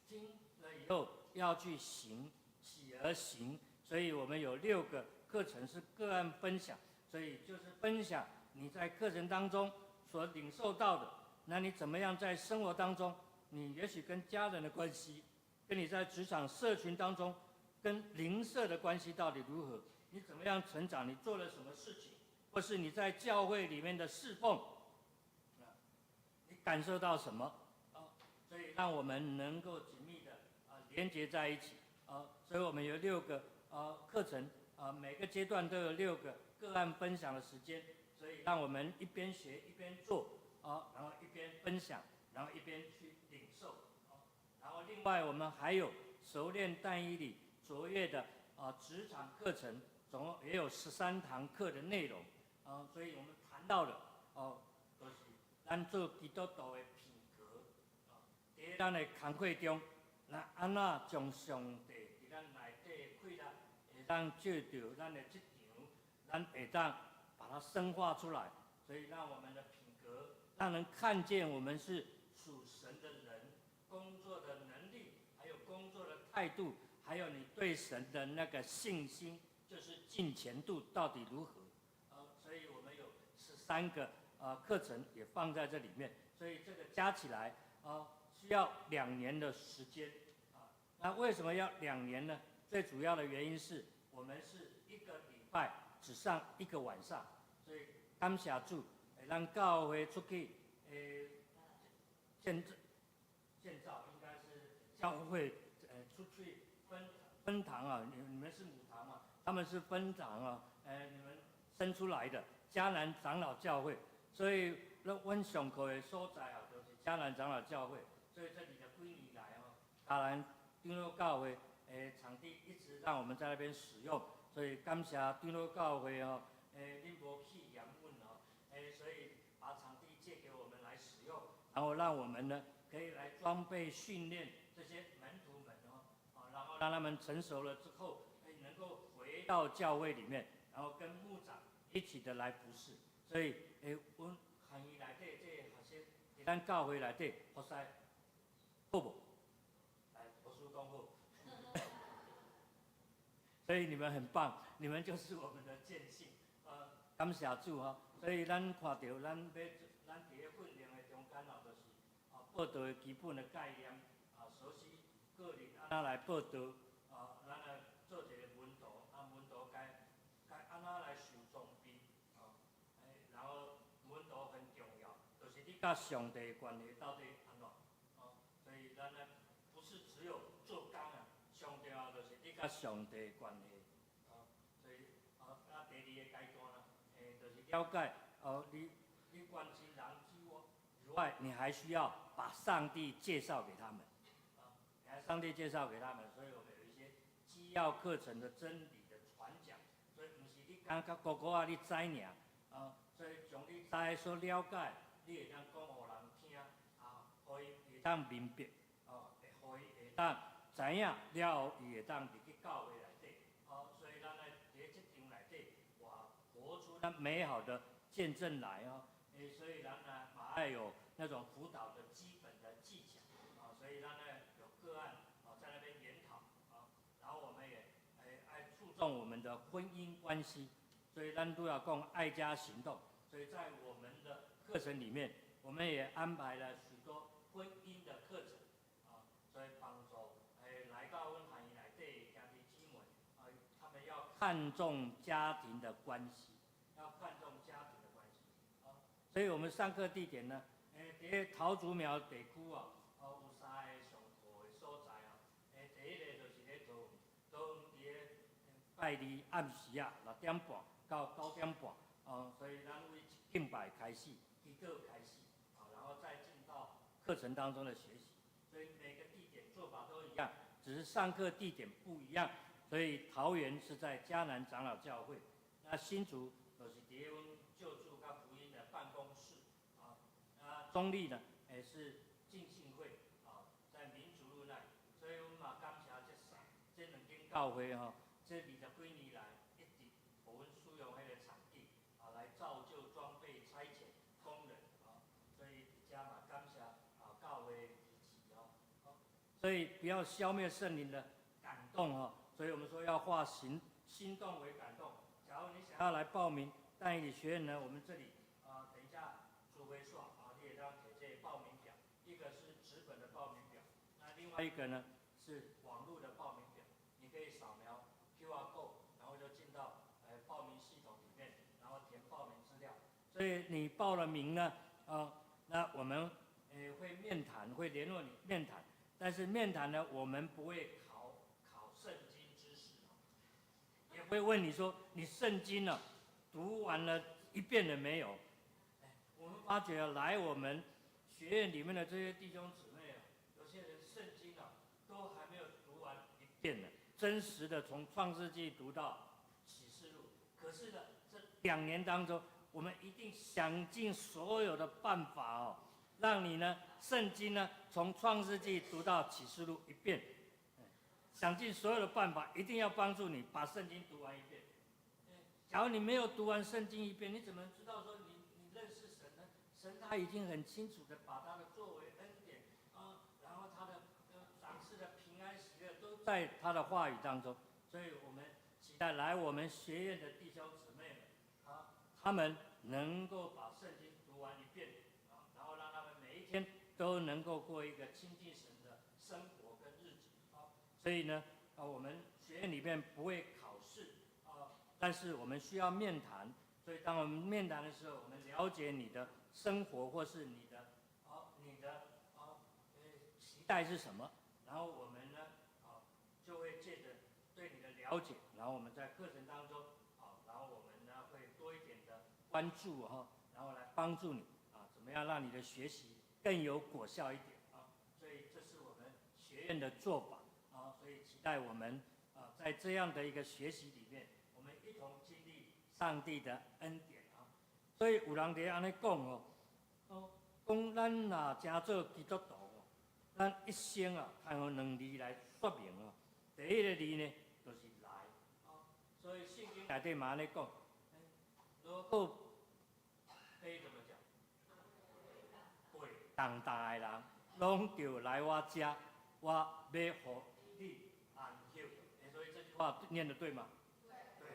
聽了以後要去行，起而行。所以我們有六個課程是個案分享，所以就是分享你在課程當中所領受到的，那你怎麼樣在生活當中，你也許跟家人的關係，跟你在職場社群當中，跟鄰舍的關係到底如何？你怎麼樣成長？你做了什麼事情？或是你在教會裡面的侍奉，你感受到什麼？啊，所以讓我們能夠緊密的連接在一起啊。所以我們有六個課程啊，每個階段都有六個個案分享的時間，所以讓我們一邊學一邊做啊，然後一邊分享，然後一邊去領受。然後另外我們還有熟練但以理卓越的職場課程，總共也有13堂課的內容啊，所以我們談到了哦，就是咱做基督徒的品格啊，佇咱的工課中，咱按怎將上帝佇咱內底的氣力，會當借著咱的職場，咱會當把它深化出來，所以讓我們的品格，讓人看見我們是屬神的人，工作的能力，還有工作的態度，還有你對神的那個信心，就是敬虔度到底如何？所以我們有13個課程也放在這裡面，所以這個加起來需要兩年的時間啊。那為什麼要兩年呢？最主要的原因是我們是一個禮拜只上一個晚上，所以感謝主，咱教會出去建造應該是教會出去分堂啊，你們是母堂嘛，他們是分堂啊，你們生出來的迦南長老教會，所以那阮上課的所在啊，就是迦南長老教會，所以這裡的幾年來哦，迦南長老教會場地一直讓我們在那邊使用，所以感謝長老教會哦，恁無去嫌阮哦，所以把場地借給我們來使用，然後讓我們呢可以來裝備訓練這些門徒們哦，啊，然後讓他們成熟了之後，能夠回到教會裡面，然後跟牧長一起的來服侍。所以，阮學院內底這個學生，佇咱教會內底服侍好無？來，牧師講好。所以你們很棒，你們就是我們的見信。感謝主吼。所以咱看到咱欲咱佇咧訓練的中間哦，就是報道的基本的概念，熟悉個人按怎來報道，咱來做一個門徒，門徒該按怎來受裝備，然後門徒很重要，就是你佮上帝的關係到底按怎，所以咱呢不是只有做工啊，上重要就是你佮上帝的關係，所以第二個階段啦，就是了解，你關心人之外，你還需要把上帝介紹給他們，你還上帝介紹給他們，所以我們有一些基要課程的真理的傳講，所以毋是你感覺孤孤仔你知爾，所以將你知的所了解，你會當講予人聽，予伊會當明白，會予伊會當知影了後，伊會當入去教會內底，所以咱來佇這場內底，哇，活出那美好的見證來哦，所以咱呢嘛愛有那種輔導的基本的技巧，所以咱呢有個案在那邊研討，然後我們也愛注重我們的婚姻關係，所以咱都要講愛家行動，所以在我們的課程裡面，我們也安排了許多婚姻的課程，所以幫助來到阮學院內底兄弟姊妹，他們要看重家庭的關係，要看重家庭的關係，所以我們上課地點呢，佇咧桃竹苗地區哦，有三個上課的所在哦，第一個就是咧桃園，桃園佇咧拜二暗時啊6點半到9點半，所以咱為敬拜開始，祈禱開始，然後再進到課程當中的學習，所以每個地點做法都一樣，只是上課地點不一樣。所以桃園是在迦南長老教會，那新竹就是佇阮救助佮福音的辦公室，啊，中壢呢，也是浸信會，在民族路那裡，所以阮嘛感謝這兩間教會吼，這20幾年來一直予阮使用彼個場地，來造就裝備差遣工人，所以佇遮嘛感謝教會的支持哦，所以不要消滅聖靈的感動哦。所以我們說要化心動為感動。假如你想要來報名但以理學院呢，我們這裡等一下主會說啊，你會當提這個報名表，一個是紙本的報名表，那另外一個呢是是網路的報名表，你可以掃描 QR code，然後就進到報名系統裡面，然後填報名資料。所以你報了名呢，啊，那我們會面談，會聯絡你面談。但是面談呢，我們不會考考聖經知識，也不會問你說你聖經呢讀完了一遍了沒有？我們發覺來我們學院裡面的這些弟兄姊妹啊，有些人聖經啊都還沒有讀完一遍呢，真實的從創世紀讀到啟示錄。可是呢，這2年當中，我們一定想盡所有的辦法哦，讓你呢聖經呢從創世紀讀到啟示錄一遍，想盡所有的辦法，一定要幫助你把聖經讀完一遍。假如你沒有讀完聖經一遍，你怎麼知道說你認識神呢？神他已經很清楚的把他的作為恩典啊，然後他的賞賜的平安喜樂都在他的話語當中，所以我們期待來我們學院的弟兄姊妹們啊，他們能夠把聖經讀完一遍啊，然後讓他們每一天都能夠過一個親近神的生活跟日子啊。所以呢，啊，我們學院裡面不會考試啊，但是我們需要面談。所以當我們面談的時候，我們了解你的生活或是你的期待是什麼，然後我們呢，啊，就會借着對你的了解，然後我們在課程當中，啊，然後我們呢會多一點的關注哈，然後來幫助你啊，怎麼樣讓你的學習更有果效一點啊？所以這是我們學院的做法啊，所以期待我們啊，在這樣的一個學習裡面，我們一同經歷上帝的恩典啊。所以有人佇按呢講哦，哦，講咱若成做基督徒哦，咱一生啊，通用兩字來說明哦。第一个字呢，就是來，哦，所以聖經內底嘛按呢講，如果可以怎麼講？背重擔的人，攏著來我遮，我欲予你安息。所以這句話念得對嗎？對。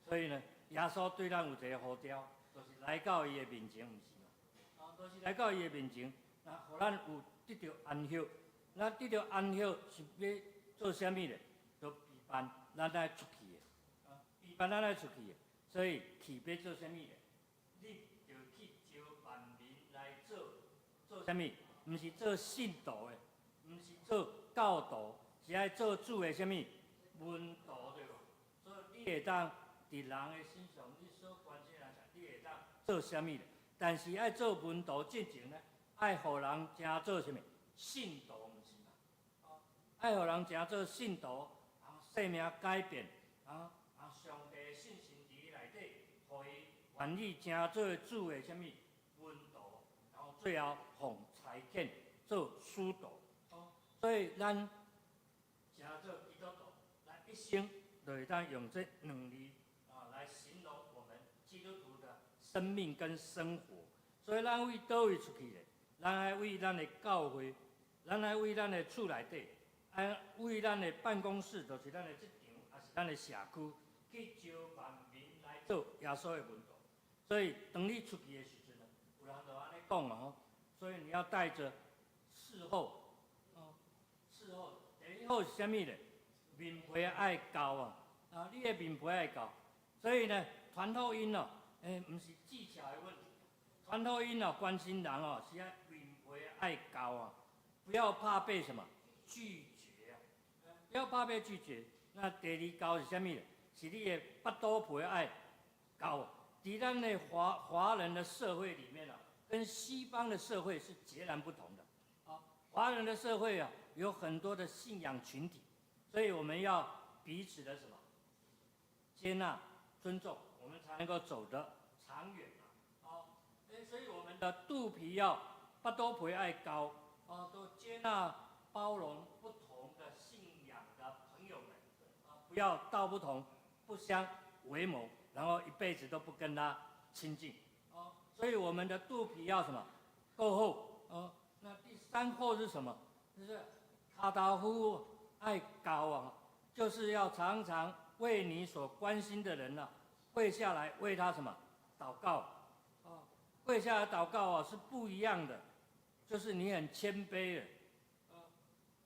所以呢，耶穌對咱有一个呼召，就是來到伊的面前，毋是嗎？啊，就是來到伊的面前，那予咱有得著安息。那得著安息是欲做啥物咧？就備辦咱愛出去的，啊，備辦咱愛出去的。所以去欲做啥物咧？你著去招萬民來做做啥物？毋是做信徒的，毋是做教徒，是愛做主的啥物門徒對無？所以你會當佇人的身上，你所關心的人，你會當做啥物咧？但是愛做門徒進前呢，愛予人成做啥物？信徒毋是嘛？哦，愛予人成做信徒，啊，生命改變，啊啊，上帝的信心佇伊內底，予伊願意成做主的啥物門徒，然後最後奉差遣做使徒。哦，所以咱成做基督徒，咱一生就會當用這兩字啊來形容我們基督徒的生命跟生活。所以咱為佗位出去咧？咱愛為咱的教會，咱愛為咱的厝內底，愛為咱的辦公室，就是咱的職場，抑是咱的社區，去招萬民來做耶穌的門徒。所以當你出去的時陣呢，有人就按呢講啊吼。所以你要帶著四厚，哦，四厚，第一厚是啥物咧？面皮愛厚啊，啊，你的面皮愛厚。所以呢，傳福音哦，毋是技巧的問題。傳福音哦，關心人哦，是愛面皮愛厚啊，不要怕被什麼拒絕啊，不要怕被拒絕。那第二厚是啥物咧？是你的腹肚皮愛厚。佇咱的華人的社會裡面啊，跟西方的社會是截然不同的。啊，華人的社會啊，有很多的信仰群體，所以我們要彼此的什麼接納、尊重，我們才能夠走得長遠啊。哦，所以我們的肚皮要腹肚皮愛厚，哦，都接納、包容不同的信仰的朋友們，啊，不要道不同不相為謀，然後一輩子都不跟他親近，哦，所以我們的肚皮要什麼夠厚，哦，那第三厚是什麼？就是跤頭趺愛厚啊，就是要常常為你所關心的人呢，跪下來為他什麼禱告，哦，跪下來禱告啊是不一樣的，就是你很謙卑的，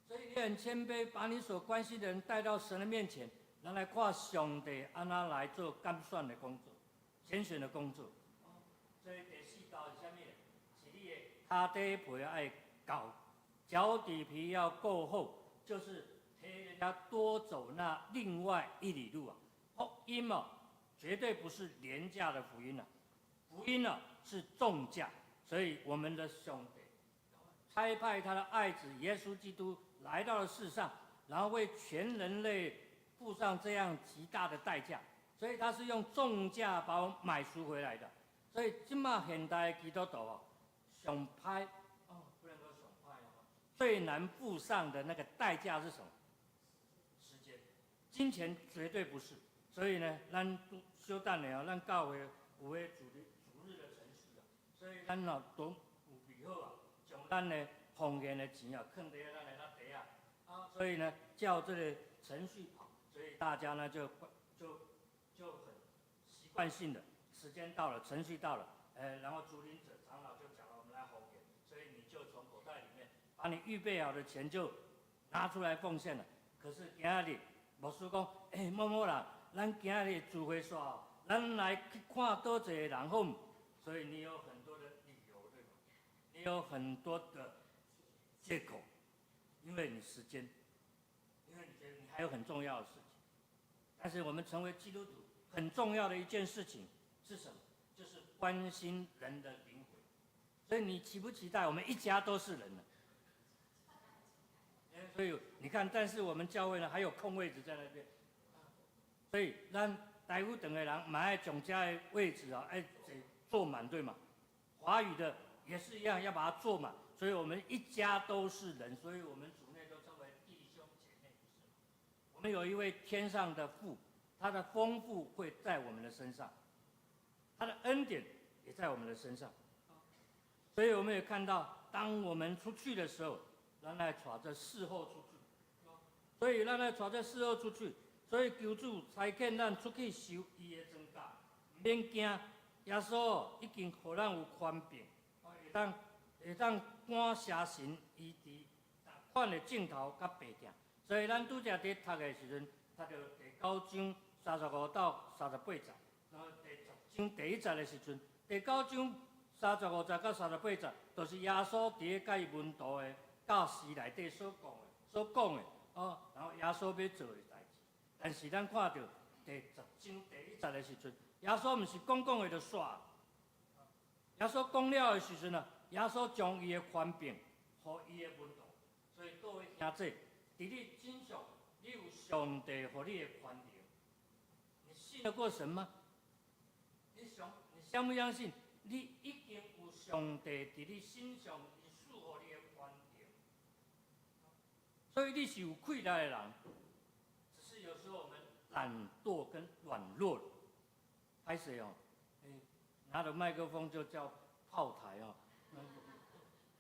所以你很謙卑，把你所關心的人帶到神的面前，咱來看上帝按怎來做揀選的工作、揀選的工作。所以第四道是啥物？是你的跤底皮愛厚，腳底皮要夠厚，就是替人家多走那另外一里路啊。福音哦，絕對不是廉價的福音啊，福音呢是重價，所以我們的上帝差派他的愛子耶穌基督來到了世上，然後為全人類付上這樣極大的代價，所以他是用重價把我買贖回來的。所以這馬現代基督徒哦，上歹哦，不能說上歹哦，最難付上的那個代價是什麼？時間、金錢絕對不是。所以呢，咱稍等下哦，咱教會有彼主日的程序啊，所以咱哦都有備好啊，將咱的奉獻的錢啊，囥佇咱的那袋啊，啊，所以呢，照這個程序跑，所以大家呢就很習慣性的，時間到了，程序到了，然後主領者長老就講了，我們來奉獻，所以你就從口袋裡面把你預備好的錢就拿出來奉獻了。可是今仔日牧師講，某某人，咱今日聚會煞，咱來去看佗一個人好毋？所以你有很多的理由，對嗎？你有很多的借口，因為你時間，因為你覺得你還有很重要的事情。但是我們成為基督徒很重要的一件事情是什麼？就是關心人的靈魂。所以你期不期待我們一家都是人呢？所以你看，但是我們教會呢還有空位置在那邊，所以咱大夫等的人嘛愛將這的位置啊，愛坐滿，對嗎？華語的也是一樣，要把它坐滿。所以我們一家都是人，所以我們主內都稱為弟兄姐妹，不是嗎？我們有一位天上的父，他的豐富會在我們的身上，他的恩典也在我們的身上。所以我們也看到，當我們出去的時候，咱來帶這侍候出去。所以咱來帶這侍候出去。所以求主差遣咱出去收伊的莊稼，毋免驚。耶穌已經予咱有權柄，會當趕邪神伊佇逐款的症頭佮病痛。所以咱拄才佇讀的時陣，讀著第九章35到38節，然後第十章第一節的時陣，第九章35節到38節，就是耶穌佇咧佮伊門徒的教示內底所講的哦，然後耶穌欲做的代誌。但是咱看著第十章第一節的時陣，耶穌毋是講講的就煞。耶穌講了的時陣啊，耶穌將伊的權柄予伊的門徒，所以各位兄弟，佇你身上，你有上帝予你的權能，你信得過神嗎？你相不相信？你已經有上帝佇你身上，伊賜予你的權能，所以你是有氣力的人，只是有時候我們懶惰跟軟弱。歹勢哦，拿著麥克風就叫炮台哦，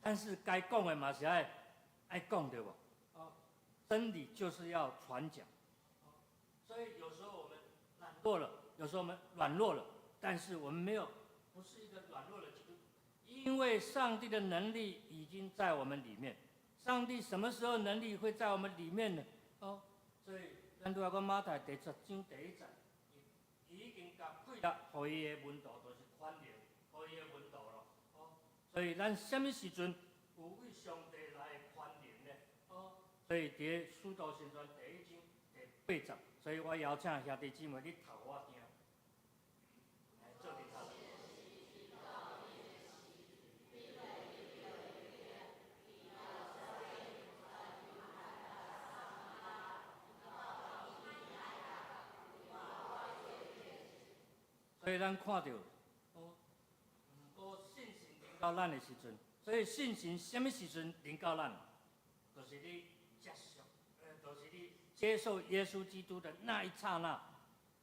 但是該講的嘛是愛講對無？哦，真理就是要傳講，所以有時候我們懶惰了，有時候我們軟弱了，但是我們沒有，不是一個軟弱的基督徒，因為上帝的能力已經在我們裡面。上帝什麼時候能力會在我們裡面呢？哦，所以咱拄仔講馬太第十章第一節，伊已經共氣力予伊的門徒，就是權能予伊的門徒咯。哦，所以咱啥物時陣有為上帝來的權能呢？哦，所以佇使徒行傳第一章第八節，所以我邀請兄弟姊妹你讀予我聽，來做佇讀。所以咱看著，哦，毋過信心臨到咱的時陣，所以信心啥物時陣臨到咱？就是你接受，就是你接受耶穌基督的那一剎那，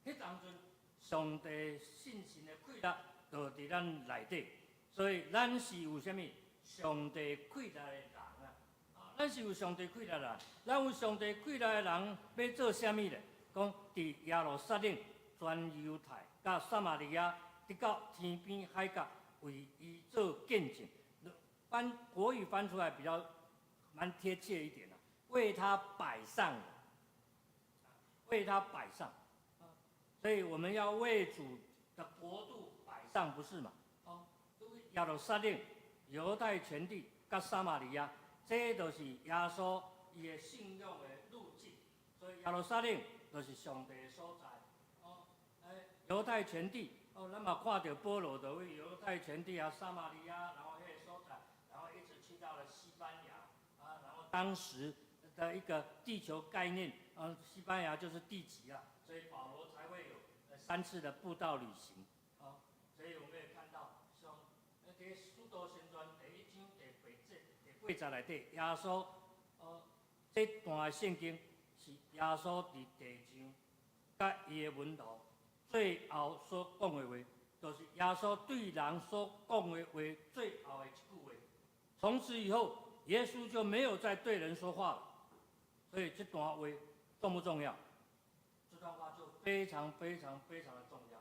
彼當陣，上帝信心的氣力就佇咱內底，所以咱是有啥物？上帝氣力的人啊！咱是有上帝氣力的人，咱有上帝氣力的人，欲做啥物咧？講佇耶路撒冷、全猶太、佮撒瑪利亞，直到天邊海角，為伊做見證。翻國語翻出來比較蠻貼切一點啦。為他擺上，為他擺上。所以我們要為主的國度擺上，不是嗎？哦，耶路撒冷、猶太全地、佮撒瑪利亞，這都是耶穌伊的信仰的路徑。所以耶路撒冷就是上帝的所在。哦，猶太全地，哦，咱嘛看著保羅就為猶太全地啊、撒瑪利亞，然後彼个所在，然後一直去到了西班牙，啊，然後當時的一個地球概念，啊，西班牙就是地極啊，所以保羅才會有三次的布道旅行，啊，所以我們也看到，像佇使徒行傳第一章第八節、第八節內底，耶穌，哦，這段聖經是耶穌佇地上佮伊的門徒最後所講的話，就是耶穌對人所講的話最後的一句話。從此以後，耶穌就沒有再對人說話了。所以這段話重不重要？這段話就非常非常非常的重要。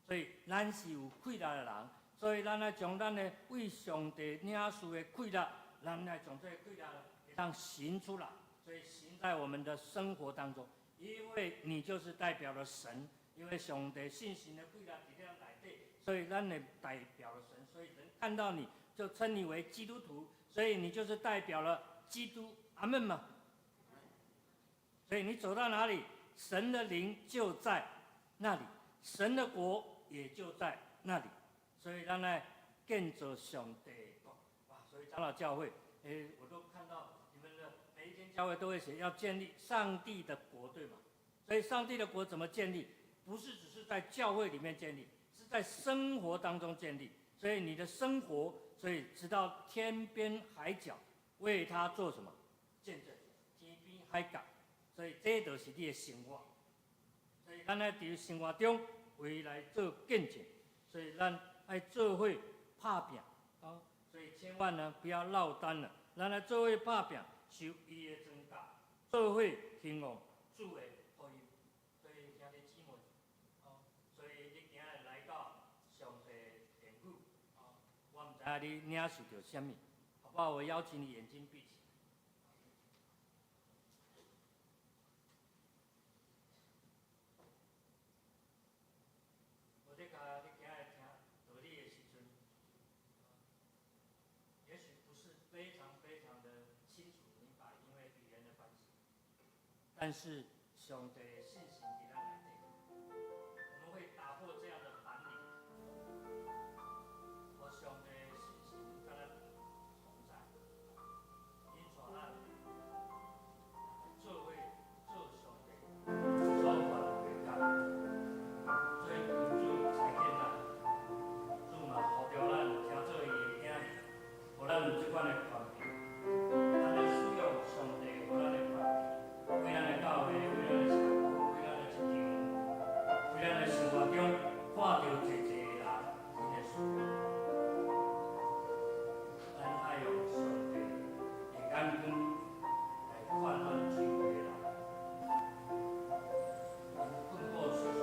所以咱是有氣力的人，所以咱愛將咱的為上帝領受的氣力，咱來將這个氣力會當行出來，所以行在我們的生活當中，因為你就是代表了神，因為上帝信心的氣力佇咱內底，所以咱會代表了神，所以人看到你就稱你為基督徒，所以你就是代表了基督，阿們嗎？所以你走到哪裡，神的靈就在那裡，神的國也就在那裡。所以咱來建造上帝的國，哇！所以長老教會，我都看到你們的每一間教會都會寫要建立上帝的國，對嗎？所以上帝的國怎麼建立？不是只是在教會裡面建立，是在生活當中建立。所以你的生活，所以直到天邊海角，為他做什麼見證？天邊海角，所以這就是你的生活。所以咱愛佇生活中為伊來做見證，所以咱愛做伙拍拚，啊，所以千萬呢不要落單了。咱來做伙拍拚，受伊的莊稼，做伙興旺主的福音。所以兄弟姊妹，哦，所以你今日來到上帝殿宇，哦，我毋知影你領受著啥物，好不好？我邀請你眼睛閉起來。我咧共你今日聽道理的時陣，也許不是非常非常的清楚明白，因為語言的關係。但是上帝的信心佇咱內底，我們會打破這樣的藩籬。我上帝的信心佮咱同在，𪜶帶咱來做伙做上帝所吩咐的工。所以求主差遣咱，主嘛呼召咱成做伊的囝兒，予咱有這款的權柄，咱來使用上帝予咱的權柄，為咱的教會，為咱的社區，為咱的職場，為咱的生活中看著濟濟的人𪜶的需要，咱愛用上帝的眼光來看咱周圍的人，𪜶困苦之處，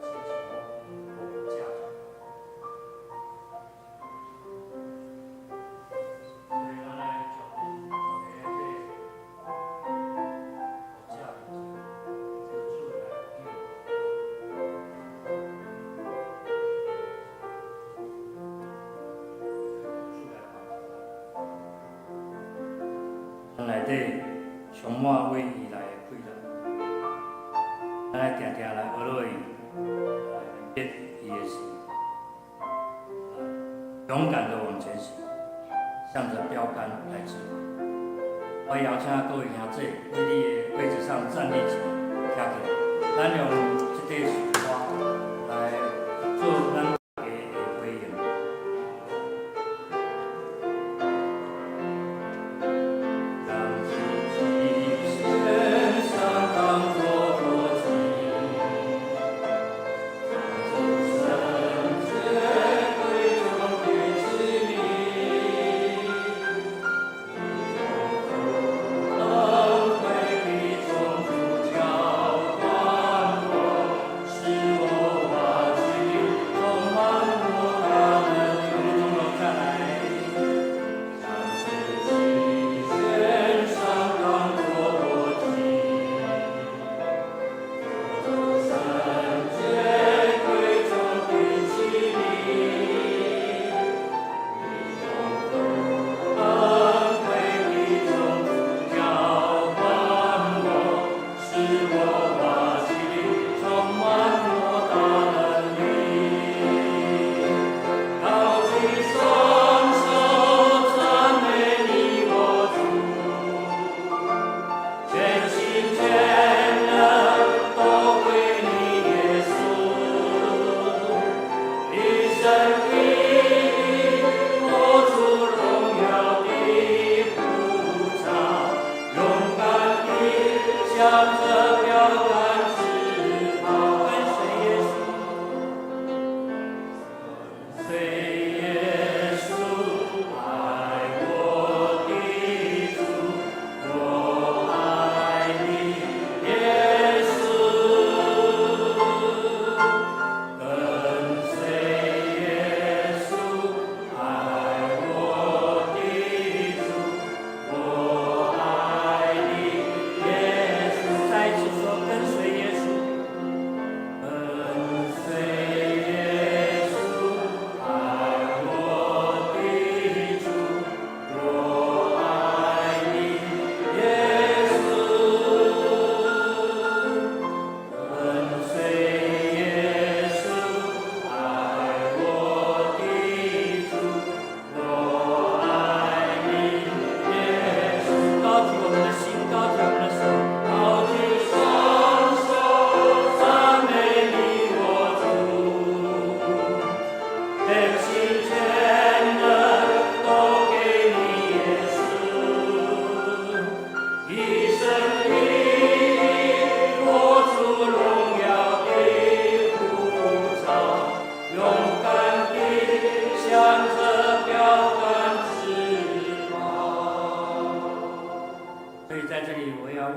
親像食著。所以咱愛將𪜶頭家的這個牧者面前，求主來保佑，主來幫助咱。咱內底充滿為伊來的氣力，咱愛定定來學落伊，來明白伊的心，勇敢的往前行，向着標杆來直跑。我邀請各位兄弟佇你的位置上站立起來，徛起來，咱用這塊樹花來做咱大家的回應。將自己獻上，當作活祭，當作聖潔貴重的器皿，恩惠的充足澆灌我，使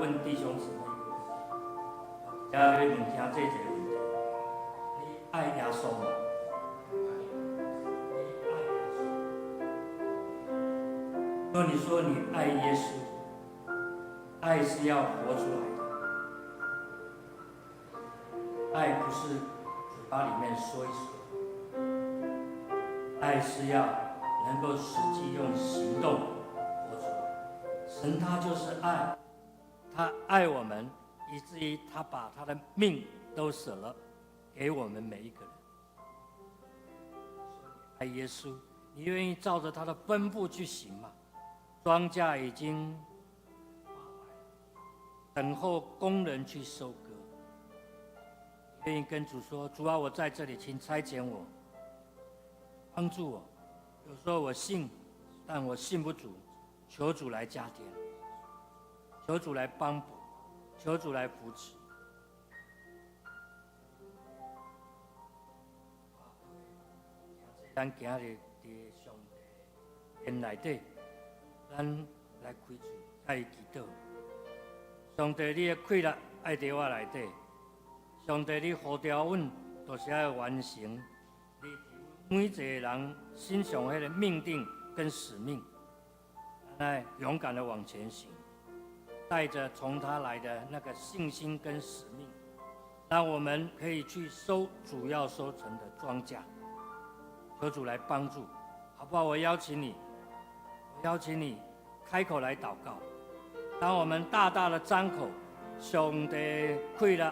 問弟兄姊妹，我來問聽這一個問題：你愛耶穌嗎？你愛耶穌？若你說你愛耶穌，愛是要活出來的，愛不是嘴巴裡面說一說，愛是要能夠實際用行動活出來。神他就是愛，他愛我們，以至於他把他的命都捨了，給我們每一個人。愛耶穌，你願意照着他的吩咐去行嗎？莊稼已經等候工人去收割。願意跟主說：主啊，我在這裡，請差遣我，幫助我。有時候我信，但我信不足，求主來加添，求主來幫補，求主來扶持。咱今日佇上帝殿內底，咱來開喙，來祈禱。上帝，你的氣力愛佇我內底。上帝，你呼召阮，就是愛完成你每一個人身上彼個命定跟使命，來勇敢的往前行，帶着從他來的那個信心跟使命，讓我們可以去收主要收成的莊稼。求主來幫助，好不好？我邀請你，我邀請你開口來禱告。當我們大大的張口，上帝氣力，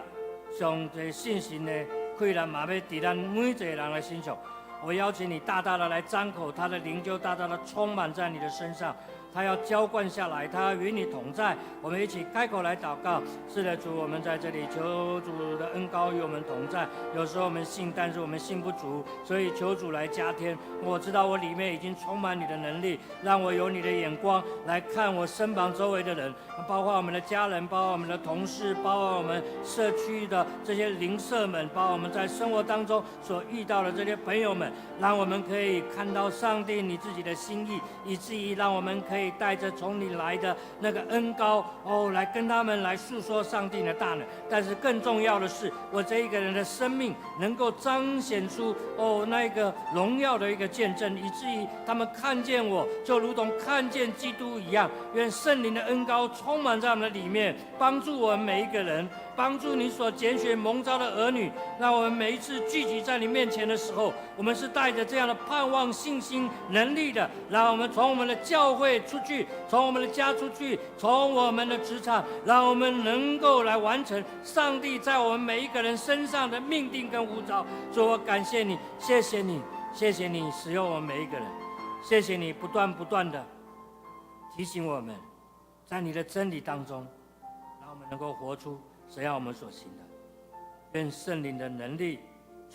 上帝信心的氣力，嘛欲佇咱每一個人的身上。我邀請你大大的來張口，他的靈就大大的充滿在你的身上。他要澆灌下來，他要與你同在。我們一起開口來禱告。是的，主，我們在這裡求主的恩膏與我們同在。有時候我們信，但是我們信不足，所以求主來加添。我知道我裡面已經充滿你的能力，讓我有你的眼光來看我身旁周圍的人，包括我們的家人，包括我們的同事，包括我們社區的這些鄰舍們，包括我們在生活當中所遇到的這些朋友們，讓我們可以看到上帝你自己的心意，以至於讓我們可以帶着從你來的那個恩膏哦，來跟他們來訴說上帝的大能。但是更重要的是，我這一個人的生命能夠彰顯出哦那個榮耀的一個見證，以至於他們看見我就如同看見基督一樣。願聖靈的恩膏充滿在我們的裡面，幫助我們每一個人，幫助你所揀選蒙召的兒女，讓我們每一次聚集在你面前的時候，我們是帶着這樣的盼望、信心、能力的，讓我們從我們的教會出去，從我們的家出去，從我們的職場，讓我們能夠來完成上帝在我們每一個人身上的命定跟呼召。主，我感謝你，謝謝你，謝謝你使用我們每一個人，謝謝你不斷不斷的提醒我們，在你的真理當中，讓我們能夠活出神要我們所行的。願聖靈的能力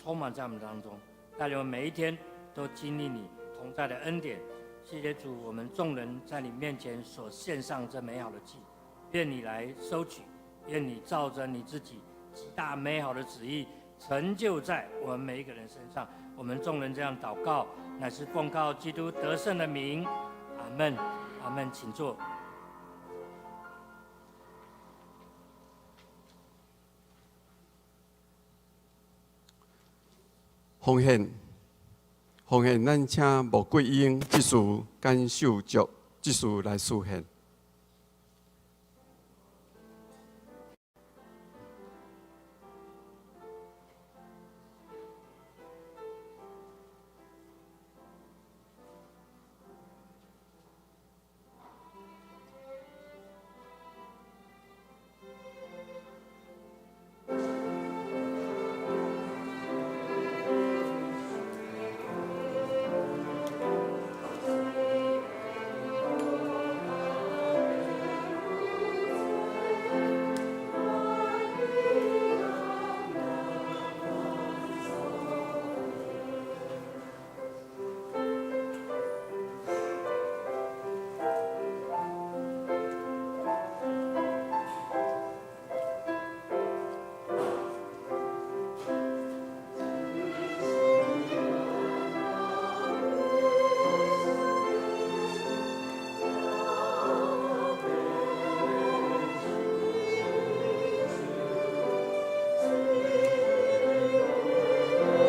充滿在我們當中，帶領我們每一天都經歷你同在的恩典。謝謝主，我們眾人在你面前所獻上這美好的祭，願你來收取，願你照着你自己極大美好的旨意成就在我們每一個人身上。我們眾人這樣禱告，乃是奉靠基督得勝的名。阿門，阿門，請坐。奉獻，奉獻，咱請穆桂英執事、甘秀竹執事來司獻。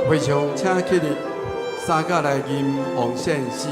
會場請起立，三甲來吟奉獻詩。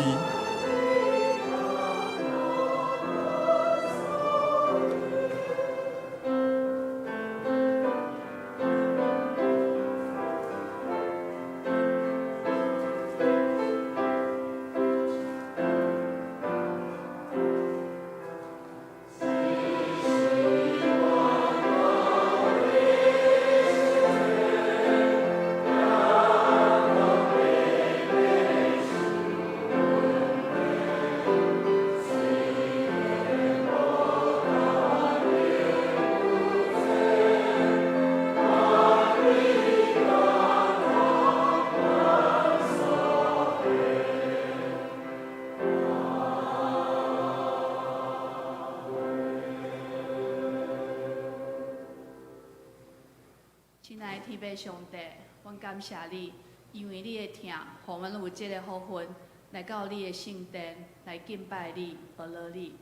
親愛的天父上帝，阮感謝你，因為你的疼，予阮有這个福分來到你的聖殿來敬拜你、學樂你。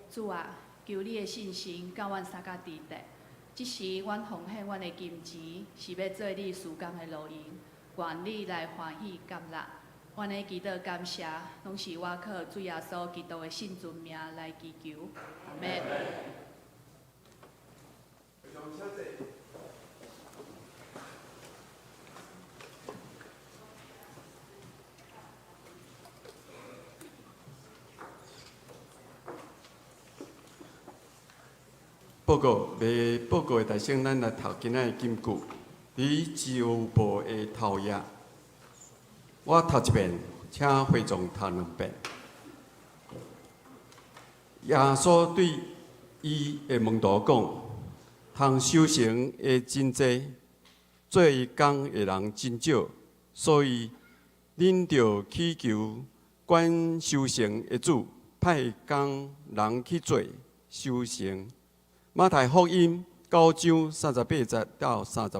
主啊，求你的信心佮阮相佮佇咧。這時，阮奉獻阮的金錢，是欲做你事工的路用，願你來歡喜接納。阮的祈禱感謝，攏是倚靠主耶穌基督的聖尊名來祈求。阿們。報告未報告的大聲，咱來讀今仔的金句。佇週報的頭頁，我讀一遍，請會眾讀兩遍。耶穌對伊的門徒講：通收成的真濟，做工的人真少，所以恁著祈求管收成的主，派工人去做收成。馬太福音九章三十八節到三十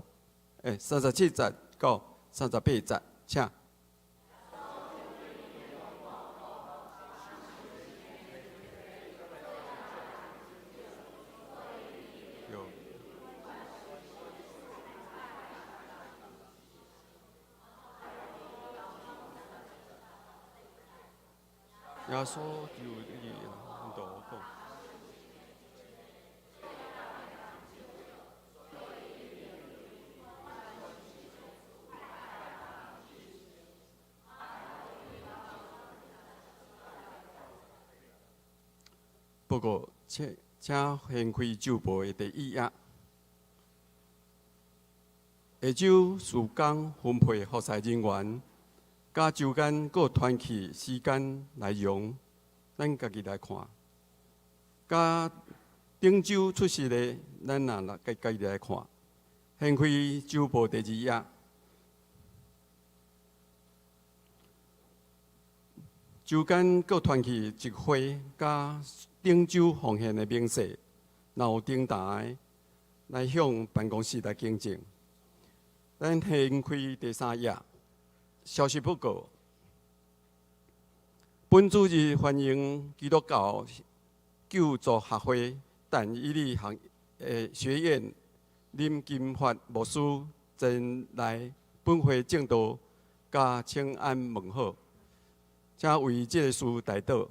，37節到38節，請。耶穌就伊門徒講。報告，請請掀開週報的第一頁。下晝事工分配服侍人員，佮周間閣團契時間內容，咱家己來看。佮頂週出席的，咱也來家己來看。掀開週報第二頁。周間閣團契集會，佮頂週奉獻的明細，若有頂台來向辦公室來更正。咱掀開第三頁，消息報告。本主日歡迎基督教救助學會但以理學學院林金發牧師前來本會證道，佮請安問好，請為這个事代禱。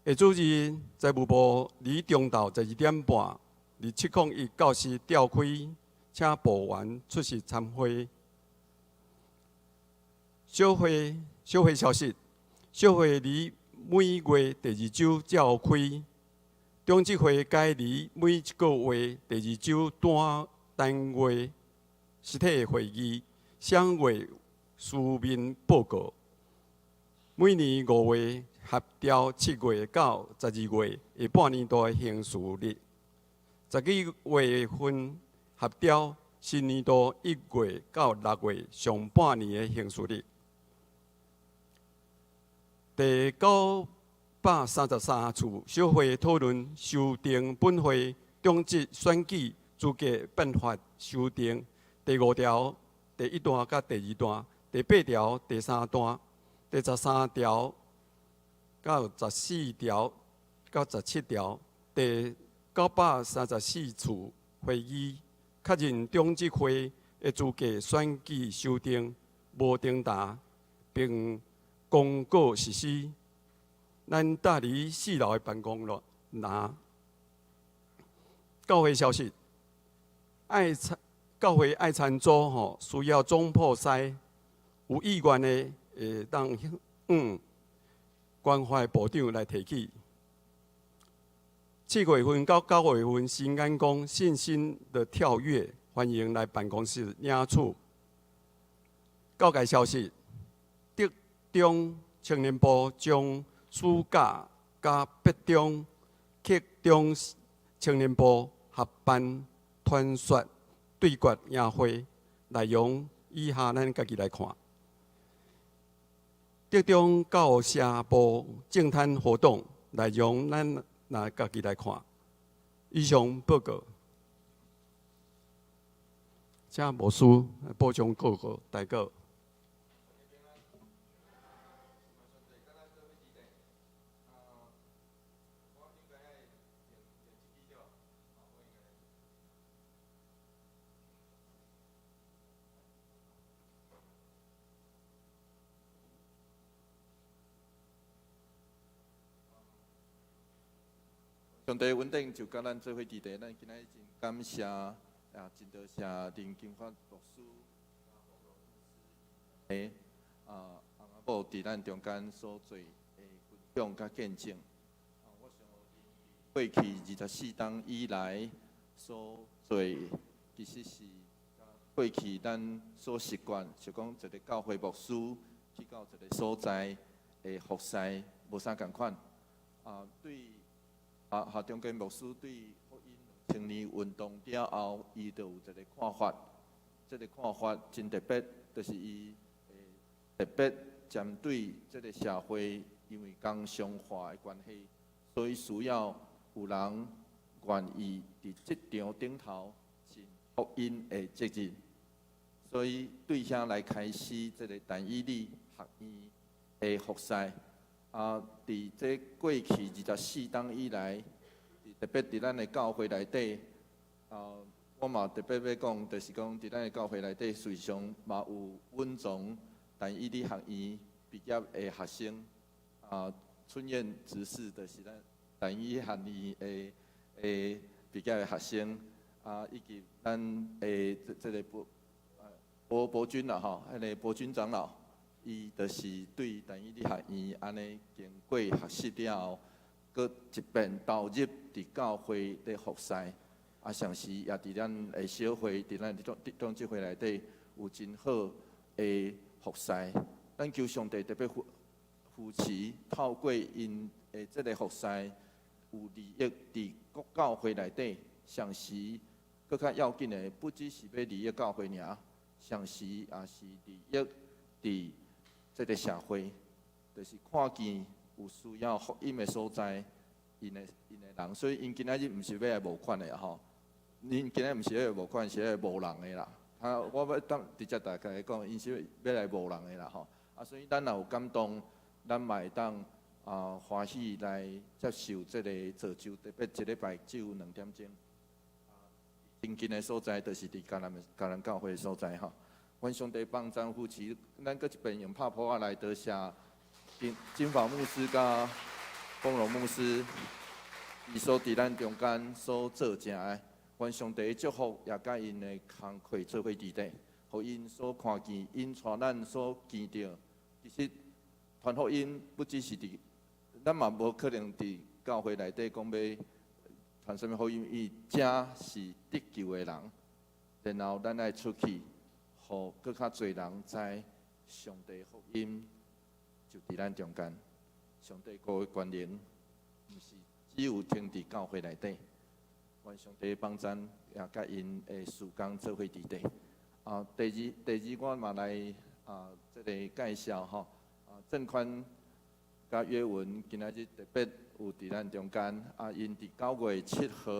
下主日財務部佇中晝12點半，佇701教室召開，請部員出席參會。小會小會消息，小會佇每月第二週召開，長執會改佇每一个月第二週單單月實體會議，雙月書面報告。每年5月協調7月到12月下半年度的行事曆，12月份協調新年度1月到6月上半年的行事曆。第933次小會討論修訂本會長執選舉資格辦法修訂第5條第一段佮第二段、第8條第三段、第13條到14條到17條。第934次會議確認長執會的資格選舉修訂。無停達，並公告實施。咱搭佇四樓的辦公樓拿。教會消息，愛餐教會愛餐組吼需要總鋪師，有意願的會當向關懷部長來提起。7月份到9月份，新眼光信心的跳躍，歡迎來辦公室領取。教界消息，竹中青年部將暑假佮北中、客中青年部合辦傳說對決營會，內容以下咱家己來看。竹中教社部淨灘活動內容，咱來家己來看。以上報告，請牧師補充報告，代告。上帝恩典就佮咱做伙佇佇，咱今仔日真感謝，也真多謝林金發牧師、翁仔某佇咱中間所做的分享佮見證。我想過去24冬以來所做，其實是過去咱所習慣，是講一個教會牧師去到一個所在的服侍無啥仝款。對。夏中堅牧師對福音青年運動了後，伊就有一個看法。這個看法真特別，就是伊會特別針對這個社會，因為工商化的關係，所以需要有人願意佇職場頂頭盡福音的責任。所以對遐來開始這個但以理學院的服侍。佇這過去24冬以來，特別佇咱的教會內底，我嘛特別欲講，就是講佇咱的教會內底，事實上嘛有阮從但以理學院畢業的學生，春燕執事就是咱但以理學院的畢業的學生，以及咱的這個博博博君啦吼，彼個博君長老。伊就是對但以理學院按呢經過學習了後，閣一遍投入佇教會咧服侍，同時也佇咱的小會，佇咱長執會內底有真好的服侍。咱求上帝特別扶持，透過𪜶的這个服侍，有利益佇各教會內底，同時閣較要緊的，不只是欲利益教會爾，同時也是利益佇這个社會，就是看見有需要福音的所在，𪜶的人，所以𪜶今仔日毋是欲來募款的吼，𪜶今仔日毋是欲來募款，是欲來募人的啦。我欲當直接大家講，𪜶是欲來募人的啦吼。所以咱若有感動，咱嘛會當歡喜來接受這个造就，特別一禮拜只有2點鐘。真近的所在，就是佇嘉南教會的所在吼。願上帝幫贊扶持，咱閣一遍用拍噗仔來多謝金金法牧師佮豐榮牧師，伊所佇咱中間所做成的，願上帝祝福也佮𪜶的工課做伙佇底，予𪜶所看見，𪜶帶咱所見著，其實傳福音不只是佇，咱嘛無可能佇教會內底講欲傳啥物福音，伊遮是得救的人，然後咱愛出去。予閣較濟人知上帝福音就佇咱中間，上帝國的權能，毋是只有停佇教會內底。願上帝幫贊，也佮𪜶的事工做伙佇底。第二，我嘛來這個介紹吼。鄭寬佮約文今仔日特別有佇咱中間。𪜶佇9月7號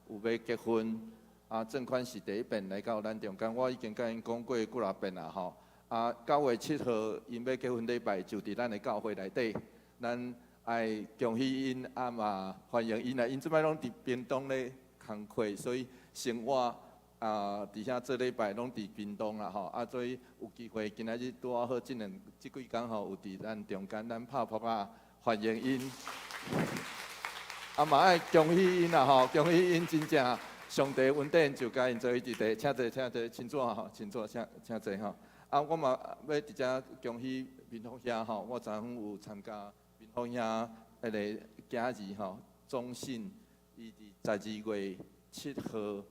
有欲結婚。鄭寬是第一遍來到咱中間，我已經佮𪜶講過幾若遍啦吼。9月7號，𪜶欲結婚禮拜就佇咱的教會內底，咱愛恭喜𪜶，嘛歡迎𪜶來。𪜶這擺攏佇屏東咧工課，所以生活啊，佇遐做禮拜攏佇屏東啦吼，啊，所以有機會今仔日拄仔好，這幾工吼有佇咱中間，咱拍噗仔歡迎𪜶。啊，嘛愛恭喜𪜶啦吼，恭喜𪜶真正上帝恩典就共𪜶做伙佇佇，請坐，請坐，請坐吼，請坐，請請坐吼。啊，我嘛欲佇遮恭喜民福兄吼，我昨昏有參加民福兄彼个囝兒吼，鍾信，伊佇12月7號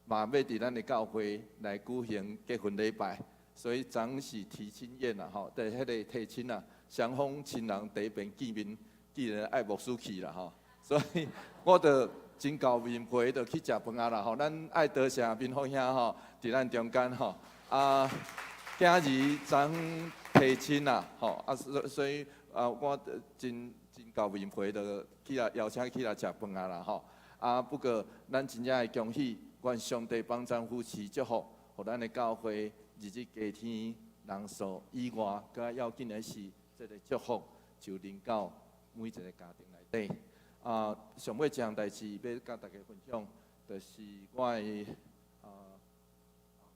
嘛欲佇咱的教會來舉行結婚禮拜，所以昨昏是提親宴啦吼，佇彼个提親啊，雙方親人第一遍見面，既然愛牧師去啦吼，所以我就真厚面皮，就去食飯仔啦吼。咱愛多謝民福兄吼，佇咱中間吼，啊，囝兒昨昏提親啦吼，啊，所以啊，我真真厚面皮，就去來邀請去來食飯仔啦吼。啊，不過咱真正會恭喜，願上帝幫贊扶持祝福，予咱的教會日日加添人數以外，閣較要緊的是，這个祝福就臨到每一个家庭內底。啊，上尾一項代誌欲佮大家分享，就是我的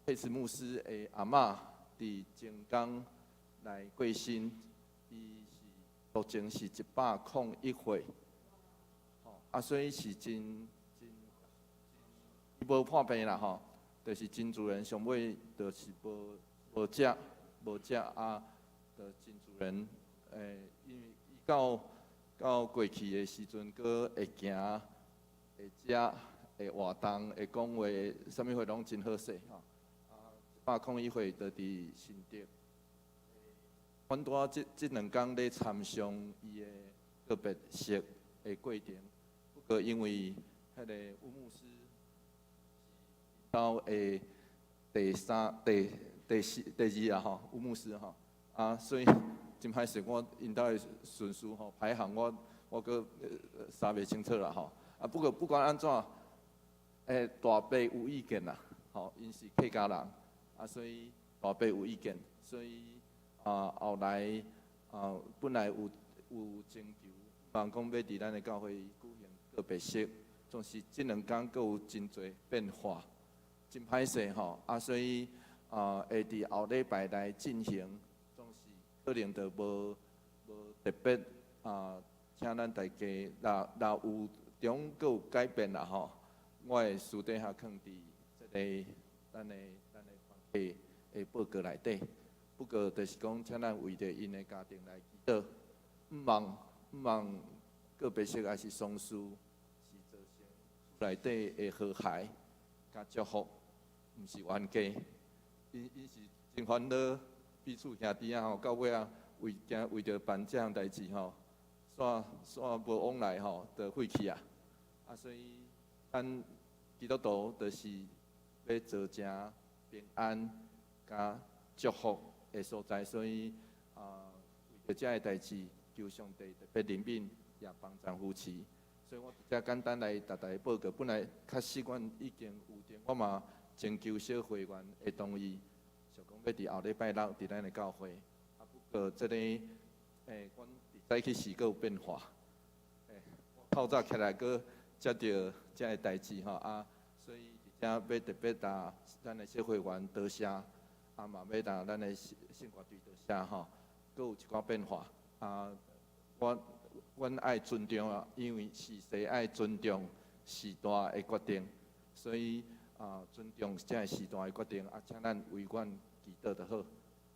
佩慈牧師的阿嬤佇前工來過身，伊是目前是101歲，啊，所以是真真伊無破病啦吼，就是真自然，上尾就是無無食無食啊，就真自然，因為伊到到過去的時陣，閣會行、會食、會活動、會講話，啥物貨攏真好勢吼。啊，101歲就佇新竹。阮拄仔這2工咧參詳伊的告別式的過程，不過因為彼个吳牧師是𪜶兜的第三、第第四、第二啊吼，吳牧師吼，啊，所以真歹勢，我𪜶兜的順序吼排行我我閣查袂清楚啦吼。啊，不過不管按怎，大伯有意見啦，吼，𪜶是客家人，啊，所以大伯有意見，所以啊後來啊本來有有徵求，人講欲佇咱的教會舉行告別式，總是這2工閣有真濟變化，真歹勢吼，啊，所以啊會佇後禮拜來進行，總是可能就無無特別啊，請咱大家若若有中閣有改變啦吼，我會私底下囥佇這个咱的團體的報告內底。不過就是講，請咱為著𪜶的家庭來祈禱，毋望毋望告別式抑是喪事，是造成內底的和諧佮祝福，毋是冤家。𪜶𪜶是真煩惱彼此兄弟仔吼，到尾仔為驚為著辦這項代誌吼，煞煞無往來吼，就廢去啊。啊，所以咱基督徒就是欲造成平安佮祝福的所在，所以啊，為著這个代誌，求上帝特別憐憫，也幫贊扶持。所以我遮簡單來逐大家報告。本來確實阮已經有定，我嘛徵求小會員的同意，想講欲佇後禮拜六佇咱的教會。啊，不過這个，阮佇早起時閣有變化。我透早起來閣接著這个代誌吼啊，所以佇遮欲特別共咱的小會員多謝，啊嘛欲共咱的聖歌隊多謝吼，閣有一寡變化啊，我阮愛尊重啊，因為時勢愛尊重時代的決定，所以啊尊重這个時代的決定啊，請咱為阮祈禱就好。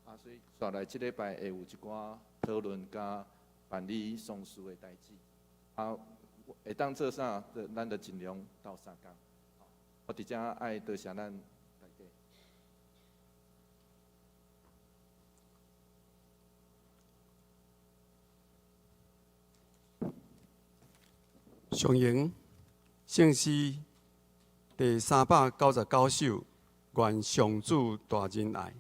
啊，所以紲來這禮拜會有一寡討論佮辦理喪事的代誌。啊，會當做啥，就咱就盡量鬥相共。我佇遮愛多謝咱大家。上榮聖詩第399首，願上主大仁愛。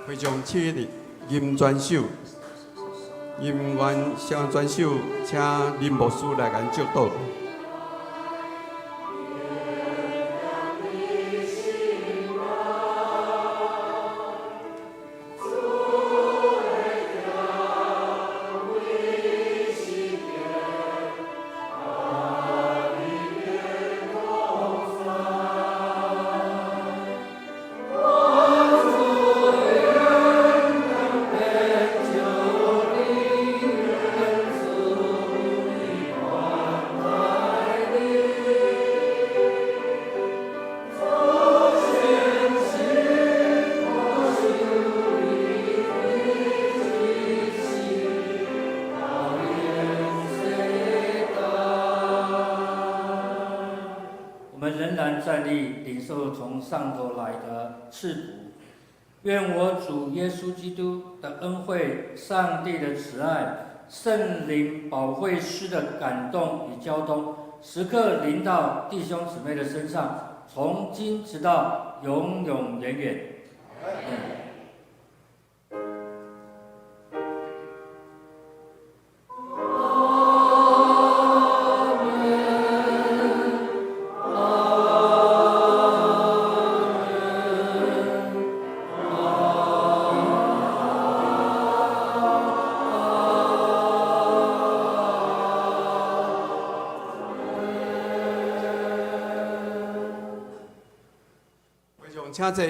會場七日林專守，林元雙專守，請林牧師來共祝禱。站立，領受從上頭來的賜福。願我主耶穌基督的恩惠、上帝的慈愛、聖靈保惠師的感動與交通，時刻臨到弟兄姊妹的身上，從今直到永永遠遠。請坐。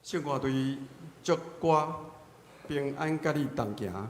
聖歌隊祝歌平安佮你同行。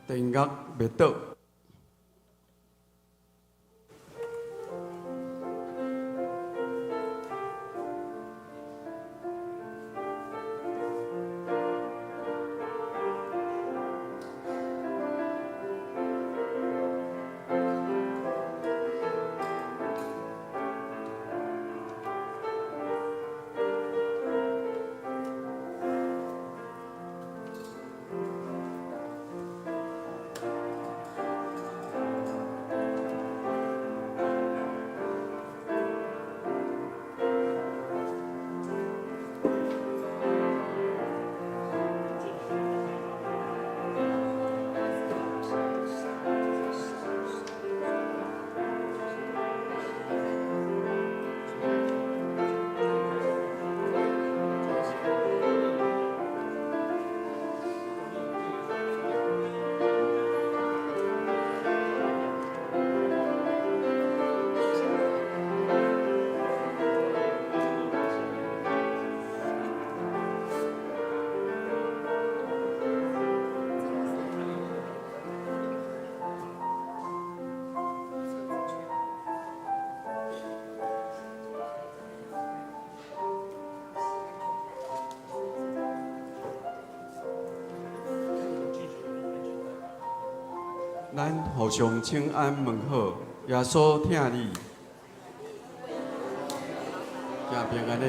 電樂袂倒。咱互相請安問好，耶穌疼你，行平安的。